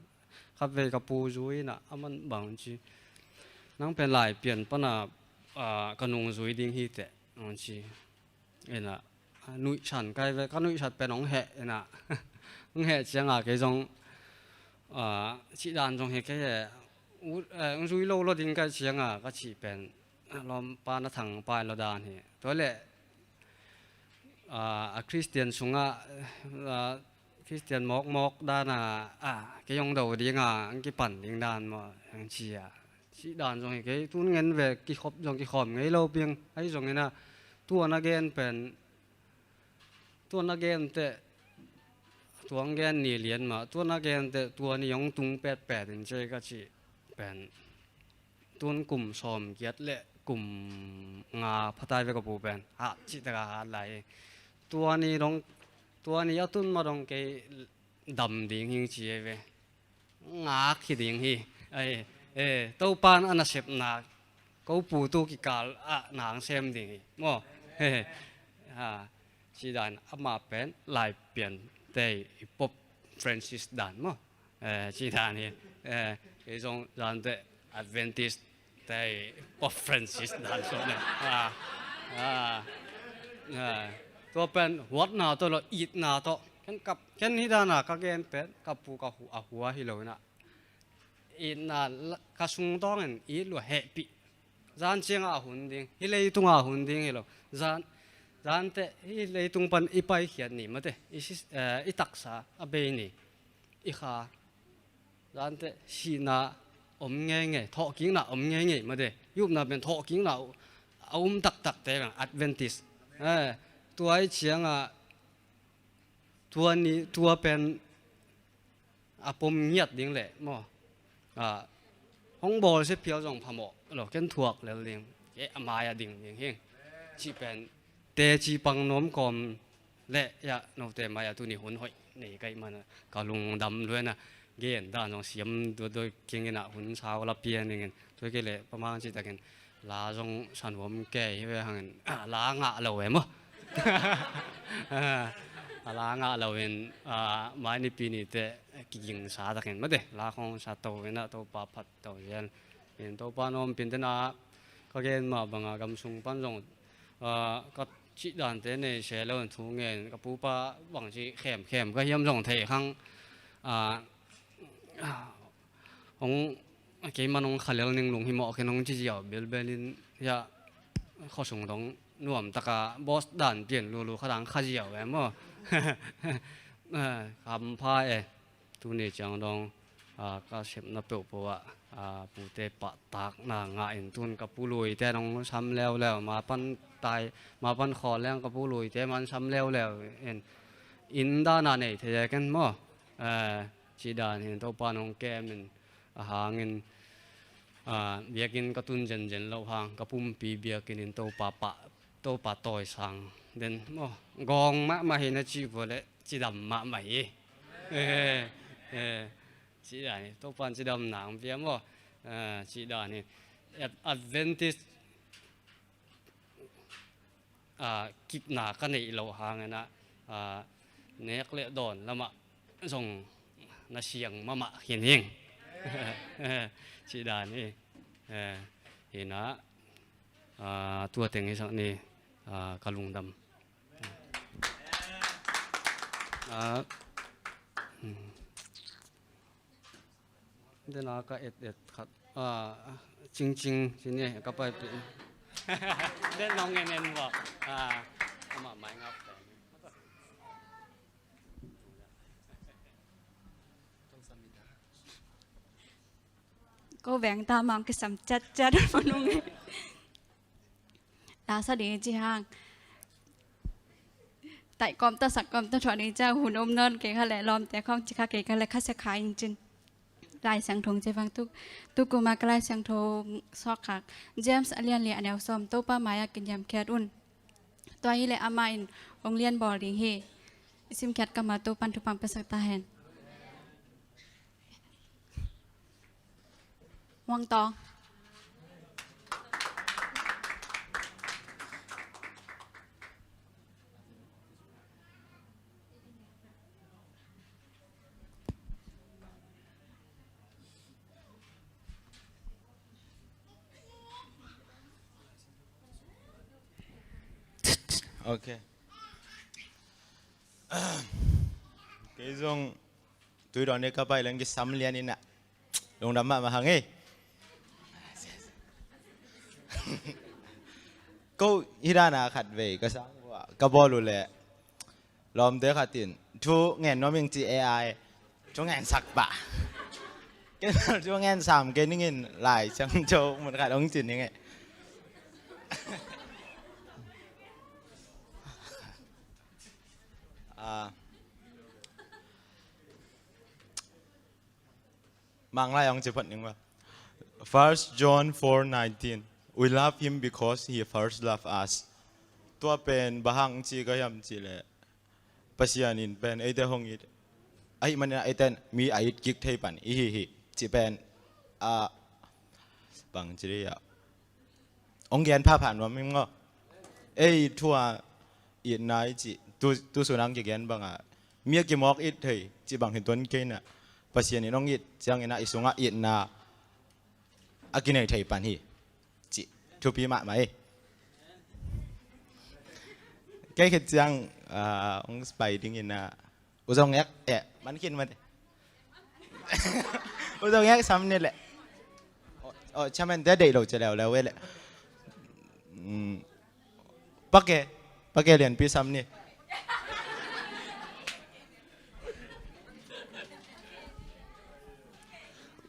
Khatvei ka pu zui in ah, a man bang ci. Nang pen Laipian pan ah, ah, ka nung zui ding hi teh, hong ci. In ah, nuihsan kai ve, ka nuihsat pen hong heh in ah. Hong heh ciang ah kei zong, ah, cih dan zong hi kei e. U, eh, hong zui lo lo ding kai ciang ah, ka cih pen, ah, lawmpa na thang pai lo dan hi. Tua leh, ah, a Khristian sungah, ah, Khristian mawkmawk dan ah, ah, kei hong do ding ah, hong kipan ding dan maw, hong ci ah. Cih dan zong hi kei, tun ngen ve, kikhop zong kikhawm ngei lo piang, ahi zongin ah, tua na gen pen, tua na gen teh, tua hong gen ni lian mah, tua na gen teh, tua ni hong tung petpet in ci ka cih pen. Tun kum sawm giat leh kum nga pha tai ve ka pu pen. Hat cih tak a hat lai hi. Tua ni dong, tua ni a tun mah dong kei dam ding hi ci hi ve. Ngak hi ding hi. Ai, eh, Topa'n a nasepna, ko pu tu kikal ah nang sem ding hi. Maw. Eh, ha, ci dan amah pen Laipian te i Pope Francis dan maw. Eh, ci dan hi. Eh, kei zong zan teh Adventist te Pope Francis dan sawm ne. Ah, ah, ah. Tua pen huatna tawh lo, itna tawh. Ken kap, ken hi dan a ka gen pen, ka pu ka hu, a hua hi lo in ah. Itna la, ka sung dawngin it lua hehpih. Zan ciang ah a hun ding, hih leitung ah a hun ding hi lo. Zan, zan teh, hih leitung pan i paikhiat ni mate. I si, eh, i taksa a bei ni. I kha. Zan teh sihna om ngeingei, thawhkikna om ngeingei mate. I upna pen thawhkikna a um taktak te bang Adventist. Eh, tua i ciang ah, tua ni, tua pen a pom ngiat ding leh maw. Ah, hong bawl sia phial zong phamawh lo, ken thuak lel ding. Kei a mai a ding ding hi. Cih pen teci pang nuam kawm leh, ya, note mai a tuni hun hoih nei ka hih man a, ka lungdam lua in a, gen dan zong siam duaduai keng in a, hun sau la pian dingin, tua kei leh Pa Mang cih takin la zong sa nuam kei hi ve hangin, ah, la ngah lo e maw. Ah, la ngah lo in, ah, mai nipi ni teh kigingsa takin mate, la khong sa to in a, Topa phat to zel. In Topa nawm pin ten a, ka gen mah bang a gam sung pan zong, ah, ka cih dan te nei se lo in thu ngen, ka pupa bang ci khemkhem ka hiam zong thei khang, ah, hong, keimah hong kha lel ning lunghimawh khin hong ci ziau bilbel in, ya, khuasung dong nuam taka boss dan pian lulu kha dang kha ziau e maw. Eh, hampha e. Tuni ciang dong, ah, ka sepna peuhpeuh ah, ah, pute pahtakna ngah in tun ka pu Lui te hong sam leuleu, ma pan tai, ma pan khawl leng ka pu Lui te man sam leuleu in, inn dan a nei thei e ken maw. Eh, cih dan hi in Topa hong kem in, a hangin, ah, biakinn ka tun zenzen loh hang, ka pumpi biakinn in Topa pah, Topa tawisang den maw. Gawng mahmah hi na cih vua leh cidam mahmah hi. Eh, eh, cih dan hi, Topa in cidamna hong pia maw. Eh, cih dan hi. Ad-, Adventist ah, kipna ka neih loh hangin ah, ah, nek le dawn lamah zong na siang mahmah khin hing. Cih dan hi. Eh, hi in ah, ah, tua teng hi sak ni, ah, ka lungdam. Ah, hmm. Den a ka et et khat. Ah, Cingcing, ci ni, ka paipih. Den nong en en vua. Ah, amah mai ngap. Ko veng ta mang kisam chat chat manung. La sa ding ci hang. Taih kawm tawh sak kawm tawh thuah ding ciang hun om nawn kei kha leh lawmte khawng ci kha kei kha leh kha sia kha in cin. Lai Siangtho hong ci vang tu, tu kuma ka Lai Siangtho suak khak James a lian li a neu sawm, Topa mai-ah kiniamkhiat un. Tua hileh amah in hong lian bawl ding hi. I simkhiat kammal Topan thupha piasak ta hen. Muang Tawng. Ok. Kei zong tui dawn ni ka pai leng kisam lian ina. Lungdam mahmah hang ei. Ko hih dana khat vei ka sang uh a ka bawl uh leh lawmte khat in thu ngen nuam ing ci A I. Thu ngen sak pah. Kei thu ngen sam kei ning in Lai Siangtho mun khat hong ci ning ei. Ah. Mang lai hong ci phot ning ua. First John four nineteen. We love him because he first loved us. Tua pen bang hang ci ka hiam cih leh Pasian in pen eite hong it ahih manin eite mi a it kik thei pan i hi hi. Cih pen, ah, bang ci dih ah, hong gen phapha nuam ing aw. Ei thu a itna i cih tu, tu sun ang kigen banga mi a kimawk it thei cih bang hi tuan kei na. Pasian in hong it ciangin ah i sungah itna a kinei thei pan hi. Cih thupi mahmah hi. Kei khit ciang, ah, hong pai dingin ah U Zong Ek, eh, man khin man. U Zong Ek sam ni leh. Oh, oh, chairman te deih lo ci leuleu ve leh. Mm. Pake, pake lianpi sam ni.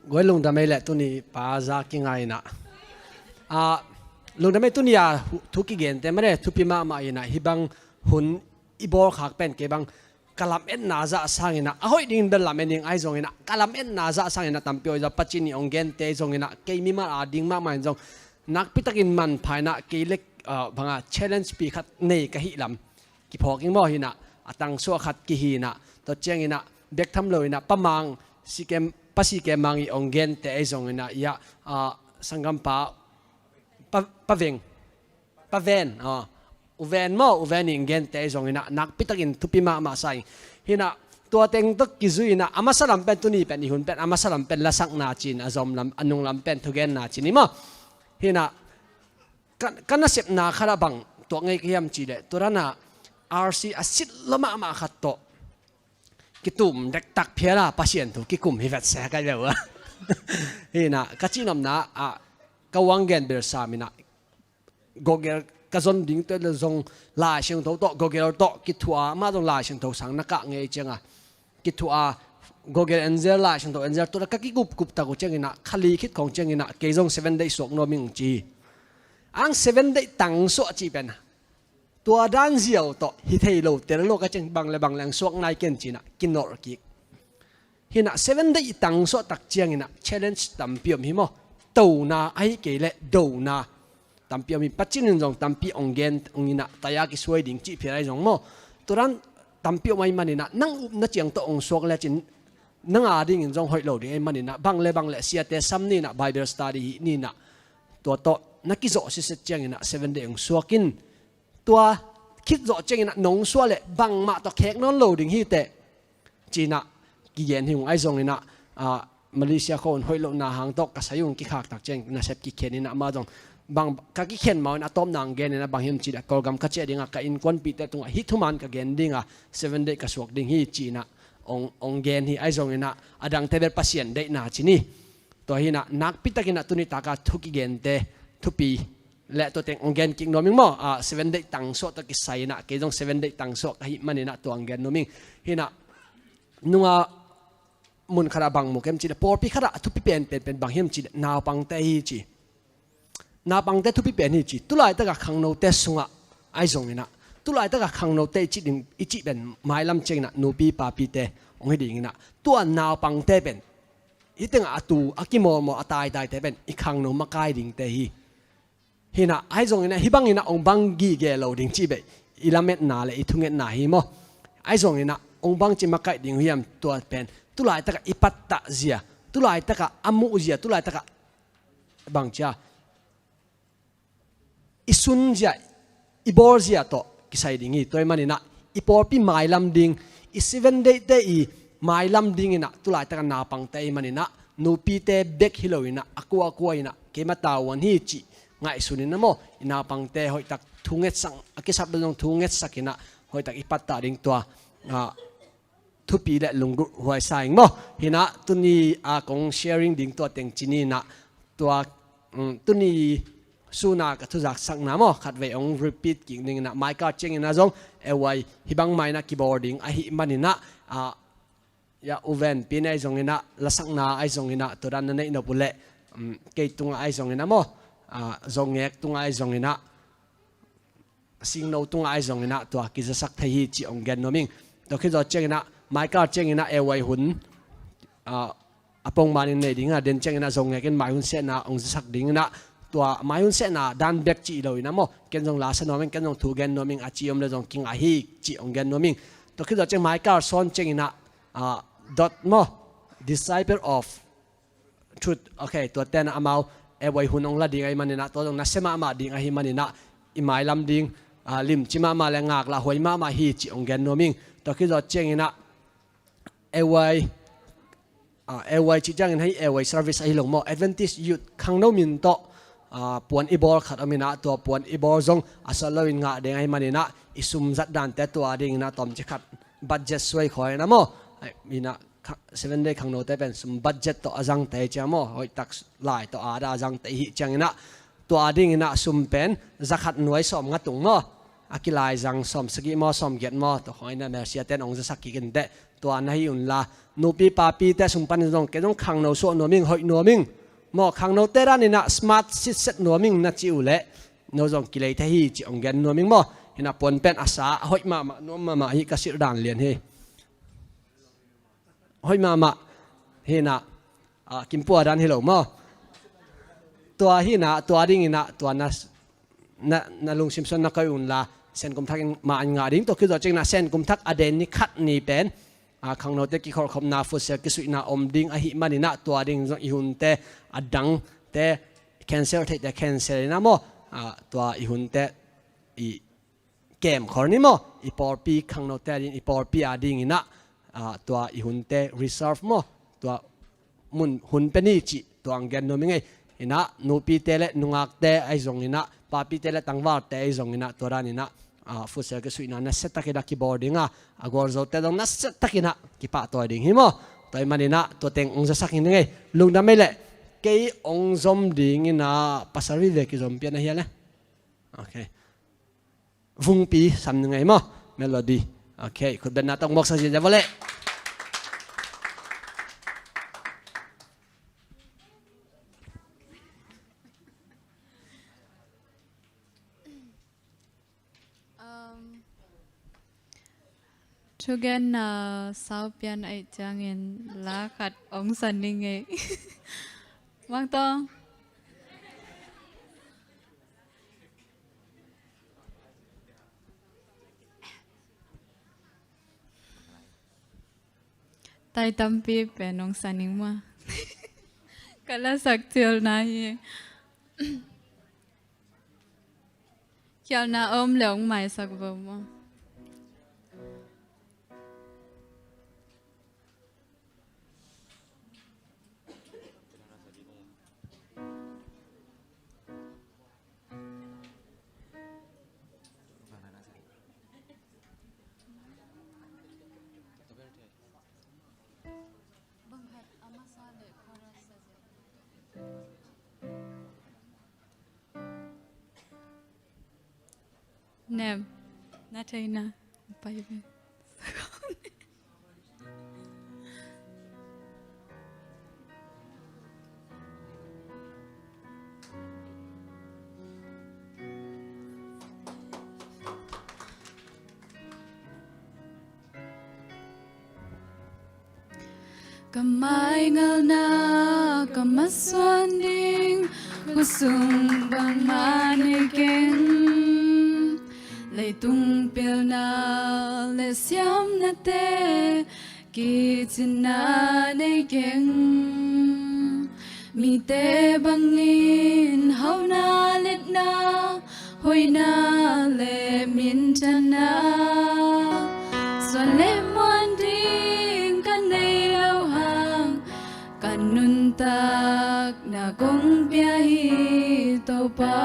Guai lungdam ei leh tuni pa za kingai na. Ah, lungdam ei tuni a thu, thu kigente mah le, thupi mahmah ina, hih bang hun i bawl khak pen kei bang ka lametna zah sangin ah, a hoih dingin bel lamen ing ahi zongin ah, ka lametna zah sangin ah, tampi awi zah Pasian in hong gente ahi zongin ah, kei mimal a ding mahmah in zong, nakpi takin manpha in ah, kei le, ah, banga challenge pi khat nei ka hih lam kiphawk ing maw hi in ah, a tangsuah khat kihi in ah, tua ciangin ah, bek tham lo in ah, Pa Mang, Sikem, Pa Sikem Mang i hong gente ahi zongin ah, i ah, ah, sanggampa, Pa, Pa Veng, Pa Ven, aw. U Ven maw, U Ven i hong gente ahi zongin ah, nakpi takin thupi mahmah sa ing. Hi in ah, tua teng tawh kizui in ah, a masa lam pen tuni pen, i hun pen, a masa lam pen lasakna ci in, a zom lam, a nung lam pen thugenna ci in hi maw. Hi in ah, ka, ka nasepna khat ah bang tuak ngei ka hiam cih leh, tua dan ah R C a sit lo mahmah khat tawh kitum dektak phial a, Pasian thu kikum hi vet se ka hi ve ua. Hi in ah, ka cihnopna ah, ka uang gen bel sam in ah, Google ka zon ding teh le zong Lai Siangtho tawh, Google tawh kithuah a, amah zong Lai Siangtho sang na kah ngei ciang a, kithuah a, Google angel, Lai Siangtho angel tawh le ka kikupkup tak uh ciangin ah, kha li khit khawng ciangin ah, kei zong Seven Day suak nuam ing ci. Ang Seven Day tangsuah cih pen tua dan ziau tawh hi thei lo, tel lo ka ciang, bang le bang le ang suak nai ken ci in ah, kinolh kik. Hi in ah, Seven Day i tangsuah tak ciangin ah, challenge tampi om hi maw. Tona ahi kei leh dona tampi om hi, Pasian in zong tampi hong gen, hong in ah, taya kisuai ding cih phial ahi zong maw. Tua dan tampi om ahih manin ah, nang upna ciang tawh hong suak lecin, nang a dingin zong hoih lo ding ahih manin ah, bang le bang le siate sam ni in ah, Bible study hih ni in ah, tua tawh na kizawh siset ciangin ah, Seven Day hong suak in. Tua khit zawh ciangin ah nong suah leh bangmah tawh khek nawn lo ding hi teh, ci in ah kigen hi ung. Ahi zongin ah, ah, Malaysia khawng hoih lohna hang tawh ka sai ung, kikhak tak ciang nasep kikhen in ah, amah zong bang ka kikhen mah un, a tawpna hong gen in ah, bang hiam cih leh Kawlgam ka ciah ding a, ka innkuanpihte tungah hih thuman ka gen ding a, Seven Day ka suak ding hi ci in ah hong, hong gen hi. Ahi zongin ah, a dangte bel Pasian deihna ci ni. Tua hi in ah, nakpi takin ah tuni tak a thu kigente thupi le tua teng hong gen kik nuam ing maw. Ah, Seven Day tangsuah tawh kisai in ah, kei zong Seven Day tangsuah ka hih manin ah tua hong gen nuam ing. Hi in ah, nunga mun khat ah bang mu ka hiam cih leh, pawlpi khat ah a thupi penpen pen bang hiam cih leh, naupangte hi ci. Naupangte thupi pen hi ci. Tulaitak a khangnote sungah ahi zongin ah, tulaitak a khangnote i cih ding, i cih pen mailam ciangin ah, nupi papite hong hi dingin ah, tua naupangte pen Hih tengah a tu a kimawlmawl a taitaite pen i khangno makai dingte hi. Hi inah ahi zongin ah hih bangin ah ong bang gige lo ding cih beh i lametna le i thungetna hi maw? Ahi zongin ah ong bangci makaih ding uh hiam? Tua pen tulaitakah i pattah zia, tulaitakah a muh zia, tulaitakah bangcia i sun zia, i bawl zia tawh kisai ding hi. Tua ahih manin ah i pawlpi mailam ding, i Seven Day-te i mailam dingin ah tulaitakah naupangte ahih manin ah nupite bek hi loin ah a kuakua in ah keima tavuan hi cih ngaihsunin ah maw, i naupangte hoihtak thu ngetsak, a kisap lo zong thu ngetsak in ah hoihtak i pattah ding tua, ah, thupi le lunggulh huaisa ing maw? Hi inah tuni a kong sharing ding tua teng ci ni inah tua, um, tuni sun a ka thuzaksakna maw, khatvei ong repeat kik ding inah, Michael ciangin ah zong A Y hih bangmah in ah kibawl ding ahih manin ah, ah, ya, U Ven Pi in ahi zongin ah, lasakna ahi zongin ah, tua dan na neih nop uh leh, um, kei tungah ahi zongin ah maw, ah, zongek tungah ahi zongin ah, singno tungah ahi zongin ah tua kizasak thei hi cih ong gen nuam ing. Tua khit zawh ciangin ah Michael ciangin ah A Y hun, ah, a pongmanin nei ding a, den ciangin ah zongek in mai hun sehna ong zasak ding inah, tua mai hun sehna dan bek cih lo inah maw, ken zong lasa nuam ing, ken zong thu gen nuam ing, a ci om le zong kingah hi cih ong gen nuam ing. Tua khit zawh ciang Michael Son ciangin ah, ah, Dot maw, Disciple of Truth. Ok, tuate in ah amau A Y hun ong la ding ahih manin ah, tua zong nasia mahmah ding ahih manin ah i mailam ding, ah, limci mahmah le ngaklah huai mahmah hi cih ong gen nuam ing. Tua khit zawh ciangin ah A Y, ah, A Y cih ciangin hih A Y service ahi lo maw, Adventist Youth khangno min tawh, ah, puan i bawl khat om inah, tua puan i bawl zong a sawt loin ngah ding ahih manin ah i sum zat dante tua dingin ah tawmcik khat budget suai khawng inah maw, inah kha-, Seven Day khangnote pen sum budget tawh a zangte hi ciang maw, hoihtak lai tawh a da a zangte hi ciangin ah tua dingin ah sum pen za khat nuai sawmnga tung maw, a kilaizang sawmsagih maw, sawmgiat maw, tua khawng inah Mercy-te in ong zasak kik inteh. Tua na hi unla, nupi papite sung panin zong kei zong khangno suah nuam ing, hoih nuam ing maw, khangnote danin ah smart sitset nuam ing na ci uh leh no zong kilei thei hi cih ong gen nuam ing maw. Hi inah puan pen a sa, a hoih mahmah, nuam mahmah hi, ka silh dan lian hi. Hoih mahmah. Hi inah, ah, kimpua dan hi lo maw. Tua hi inah, tua dingin ah, tua na, na, na lungsim suan na koih unla, Sen kum thak in mah in ngah ding. Tua khit zawh ciangin ah Sen kum thak a den ni khat ni pen, ah, khangnote kikholhkhopna, futsal kisuihna om ding ahih manin ah tua ding zong i hunte a dangte cancel theihte cancel inah maw, ah, tua i hunte i kem khol ni maw, i pawlpi khangnote a ding, i pawlpi a dingin ah, ah, tua i hunte reserve maw, tua mun hun pia ni cih tua ong gen nuam ing ei. Hi inah nupite le nungakte ahi zongin ah, papite le tangvalte ahi zongin ah, tua danin ah, ah, futsal kisuihna nasiatakin ah kibawl ding a, a gualzote zong nasiatakin ah kipahtawi ding hi maw. Tua ahih manin ah tua teng ong zasak hi ning ei. Lungdam ei leh, kei ong zom dingin ah, pasal vive kizom pian ahi a le. Ok. Vungpi sam ning ei maw, Melody. Ok, khutbetna tawh mawksak ziahziah vawleh. Um, thugenna saupian ahih ciangin la khat ong sa ning ei. Mangtawng. Tai tampi pen ong sa ning maw. Ka lasak cialna hi. Khialhna om le ong maisak vo maw. Nem, na theihna pai ve. Ka maingalna ka masuan ding, khutsung bangmah nei keng. Leitung pilna le siamnate, kicinna nei keng. Mite bangin hauhna, letna, hoihna le minthanna, suan le muan ding ka nei lo hang, ka nuntakna kong pia hi Topa.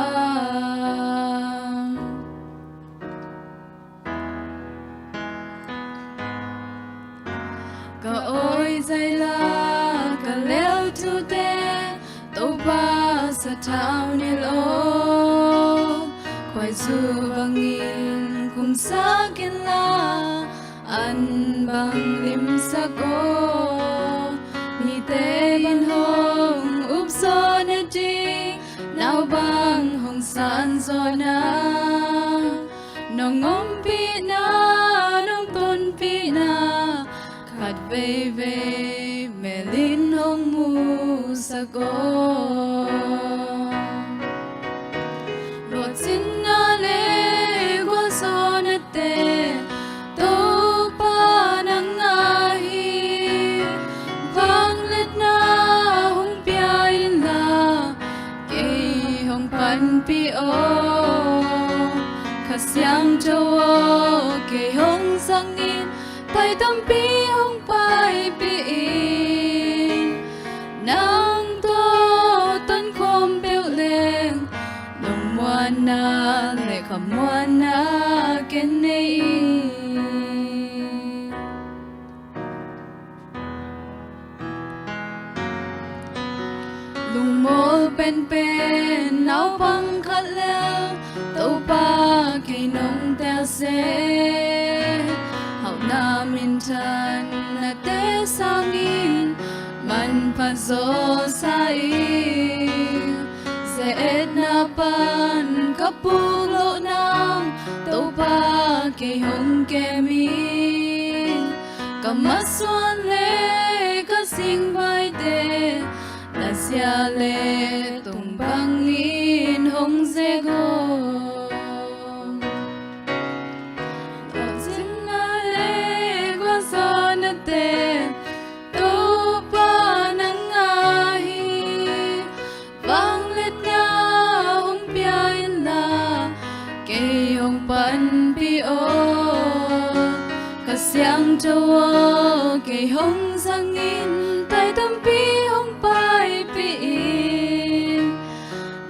Ka awi zaila ka leu thute, Topa sathau ni lo. Khuaizu bangin khumsak inla, an bang limsak aw. Mite in hong upzaw nading, nau bang hong sanzaw na. Nong ompihna, nong tonpihna, khat veivei melin hong musak aw. Ruahcinna le gualzawhnate, Topa nang a hi. Vangliatna hong pia inla, kei hong panpih aw. Kha Siangtho aw, kei hong zangin, tai tampi hong paipih in. Nang tawh tonkhawm peuh leng, lungmuanna le khamuanna ken nei in. Lungmual penpen naupang khat le, Topa kei nong tel seh. Hauhna minthanna te sangin manpha zaw sa ing. Ze-etna pan ka puk loh nang, Topa kei hong kem in. Ka masuan le ka singvaite, na zia le tung bangin hong ze aw. Ruahcinna le gualzawhnate, Topa nang a hi. Vangliatna hong pia inla, kei hong panpih aw. Kha Siangtho aw, kei hong zangin, tai tampi hong paipih in.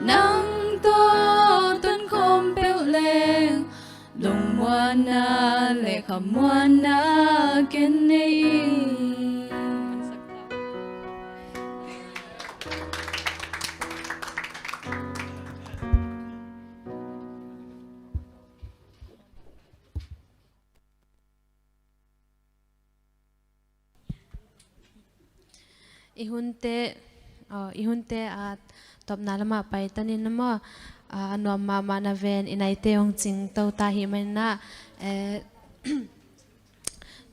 Nang tawh tonkhawm peuh leng, lungmuanna le khamuanna ken nei in. I hunte, aw, i hunte a tawpna lamah paitanin maw, a nuam mahmah na ven, i naite hong cingto ta hi maninah, eh,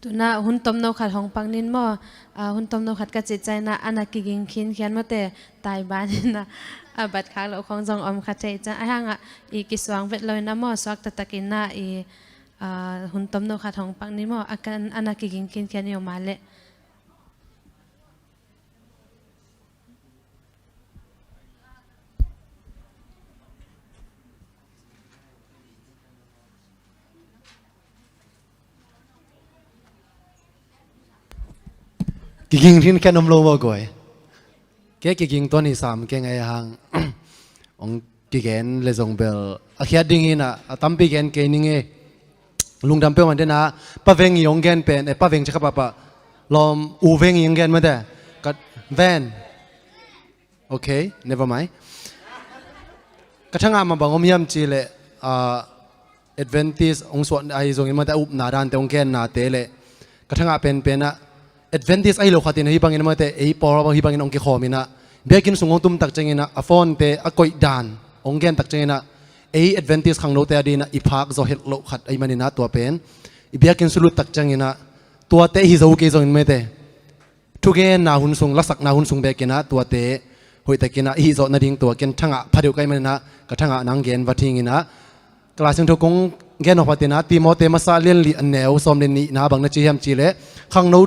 tunah hun tomno khat hong paknin maw, a hun tomno khat ka cih cianginah a na kiging khinkhian mawte, taibaninah a bat khak loh khong zong om kha thei ciang, a hangah i kisuang vet loinah maw, suak taktakinah i, a, hun tomno khat hong paknin maw, a kan a na kiging khinkhian i om a leh. Kiging khinkhian om lo maw guai? Kei kiging tuan hi sam keng ei hang. Ong kigen le zong bel a khiat ding hinah, a tampi gen kei ning e. Lungdam peuh man denah Pa Veng i ong gen pen, eh, Pa Veng cakap apa, lawm U Veng i ong gen mate. Ka ven. Okay, never mind. Ka thangah mah bang om hiam ci leh, ah, Adventist ong suah ahi zongin mate, a upna dante ong gennate le ka thangah penpenah Adventist ahi lo khatin ahi bangin mate, ei pawl bang ahi bangin ong kikhawminah biakinn sung ong tumtak cianginah a phone-te a koih dan ong gentak cianginah ei Adventist khangnote a dinah i phak zaw het loh khat ahi maninah tua pen i biakinn sung luttak cianginah tuate hi zo kei zongin mate, thugenna hun sung, lasakna hun sung bekinah tuate hoihtakinah i hih zawh nading tua ken thangah pha deuh ka hih maninah ka thangah nang gen va thing inah, ka Lai Siangtho kong gen nop phatinah Timote masa lianli a neu sawm le nihna bang na ci hiam cihleh, khangno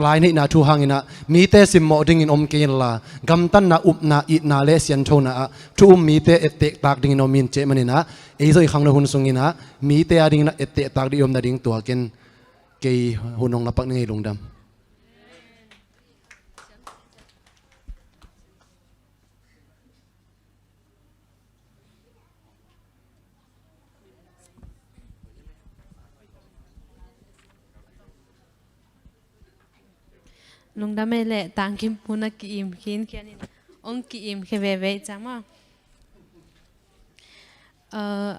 lai neihna thu hanginah mite simmawh dingin om kei inla, gamtatna, upna, itna le sianthona ah thu um mite ettehtak dingin om in cih maninah, ei zawh i khangno hun sunginah mite a dinginah ettehtak ding i om nading tua ken kei hun hong lapak ning ei. Lungdam. Lungdam ei leh tangkim puna ki-im khin khianin hong ki-im khia veve i cang maw?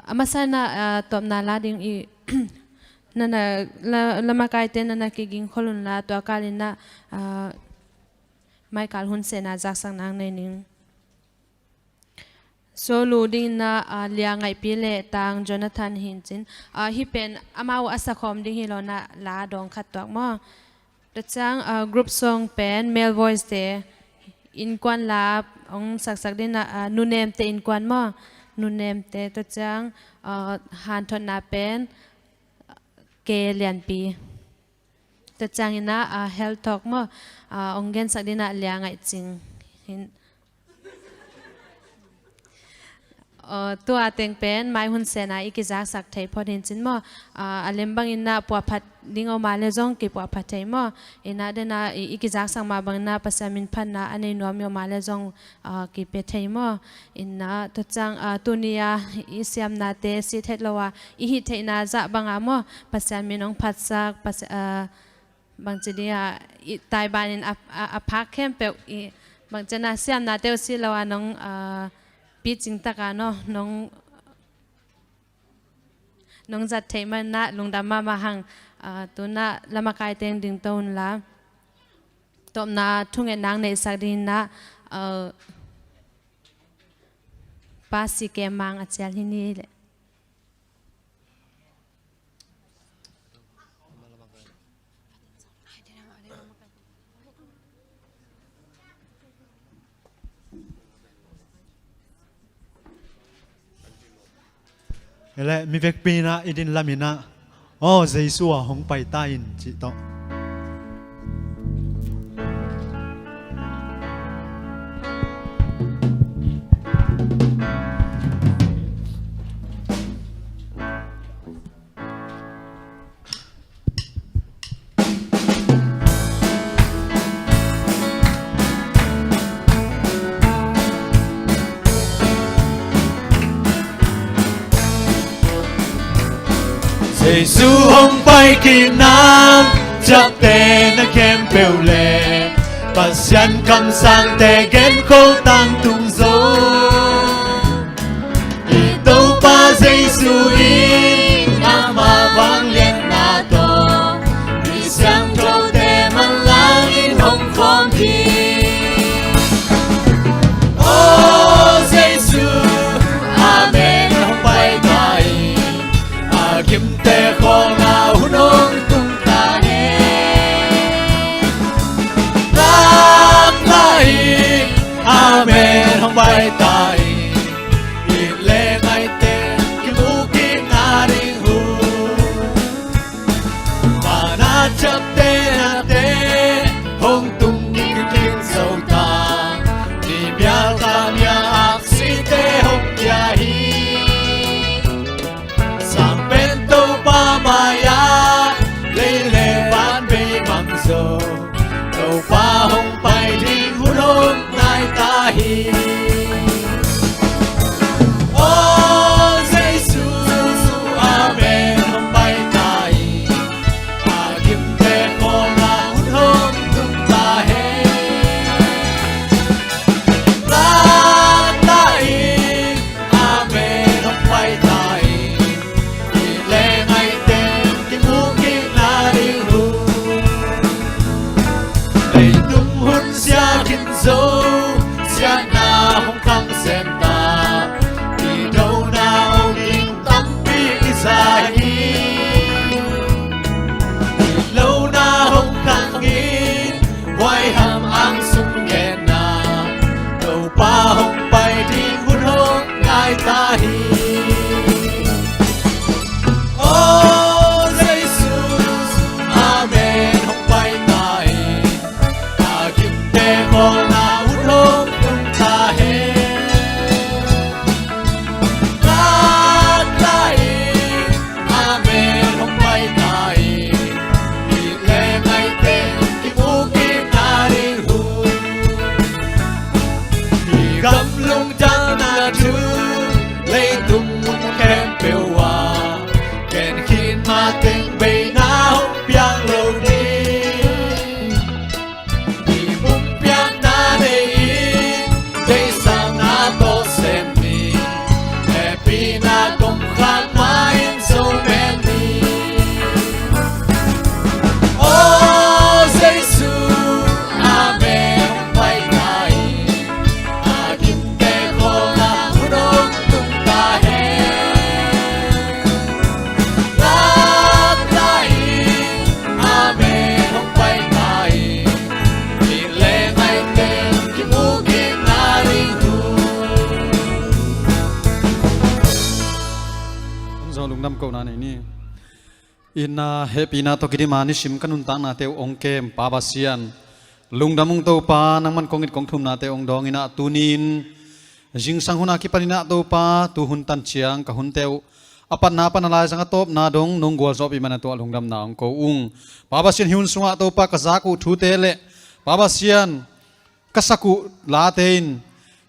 A masa inah tawpna la ding i nana, la, lamakaite nana kiging khol unla tua kalinah maikal hun sehna zaksak nang nei ning. Solu dinginah Lia Ngaihpi le Tang Jonathan hincin, hih pen amau a sakhawm ding hi lo inah la dawng khat tuak maw? Tua ciang group song pen male voice te innkuan la hong saksak dinginah nunemte innkuan maw? Nunemte. Tua ciang hanthotna pen Ke Lianpi. Tua cianginah health talk maw? Hong gensak dinginah Lia Ngaih Cing. Tua teng pen mai hun sehna i kizaksak thei phot hincin maw? A lem banginah puahphat ding om a le zong kipuahphat thei maw? Inah denah i kizaksak mah banginah Pasian min phatna a nei nuam i om a le zong kipia thei maw? Inah tua ciang tuni-a i siamnate sit het lo a i hih theihna zah banga maw? Pasian min hong phatsak, Pasian bangci dingah i taibanin a phak khempeuh i bangci na siamnate uh sit lo a nong picing taka nong nong zat theih maninah lungdam mahmah hang. Tunah lamakaite dingto unla tawpna thungetna neihsak dinginah Pa Si Kem Mang a cial hi ni leh. Ele mi vekpi inah i din laminah, aw Jesu a hong pai ta in cih tawh. Jesu hong pai kik nang, ciaptehna khempeuh le Pasian kamsangte genkho tangtung zo. I Topa Jesu in ama vangliatna tawh mi siangthote manlangin hong khawm hi. Aw Jesu, amen, hong pai ta hi. A gimte khawlna hun hong tung ta hi. Lak ta hi. Amen, hong pai ta hi. It le ngaihte kimu kik nading hun. Mana ciaptehnate hong tung kik kik zo ta. Mi biakam ya aksite hong pia hi. Sang pen Topa mai-ah Nei ni. Itna hehpihna tawh kidima nisim ka nuntaknate uh hong kem Pa Pasian, lungdam ung Topa, nangman kong it kong thumnate hong dawng in ah, tuni-in zingsang hun a kipan in ah Topa, tu hun tan ciang ka hunte uh a patna pan a laizang a tawpna dong nong gualzawhpih man a tuah lungdamna hong ko ung. Pa Pasian, hih hun sungah Topa ka zak uh thute le Pa Pasian, ka sak uh late in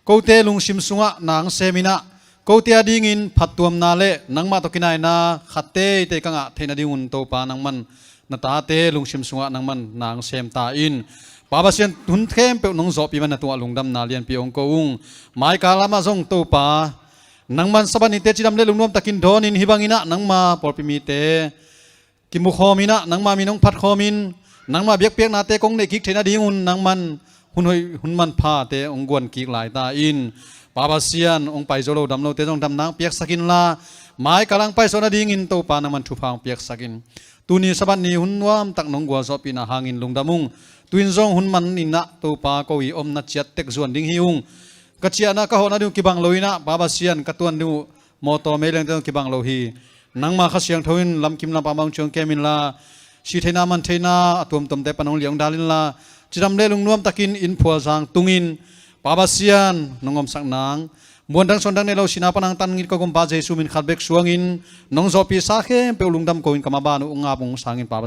kote lungsim sungah na hong sem in ah, kote adingin phattuamna le nangmah tawh kinaina khat teitei ka ngah theih nadingun Topa, nangman na tate lungsim sungah nangman na hong sem ta in. Pa Pasian, hun khempeuh nong zawhpih man a tuah lungdamna lianpi hong ko ung. Maikal lamah zong Topa, nangman Sabbath nite cidam le lungnuam takin dawnin, hih bangin ah nangma pawlpi mite kimukhawm in ah, nangma min hong phatkhawmin, nangma biakpiaknate kong neihkik theih nadingun nangman hun hoih hun manphate hong guankik lai ta in. Pa Pasian, hong pai zo lo dam lote zong damna hong piaksak inla, maikal hong pai zo nadingin Topa, nangman thupha hong piaksak in. Tuni Sabbath ni hun nuamtak nong gualzawhpihna hangin lungdam ung. Tu-in zong hun man in ah Topa, ko i omna ciat tek zuan ding hi ung. Ka ciahna ka hawhna ding uh kibang lo in ah, Pa Pasian, ka tuan ding uh mawtaw meilengte zong kibang lo hi. Nangma Kha Siangtho in lamkim lampa mah hong ciong kem inla, si theihna man theihna a tuamtuamte pan hong liah hong dal inla, cidam le lungnuam takin inn phualzang tungin, Pa Pasian, nong omsak nang, muan dang suan dang nei lo sihna pan hong tan ngit ka Gumpa Jesu min khat bek suangin nong zawhpihsa khempeuh lungdam ko-in ka maban uh hong ap hong sangin, Pa Pasian.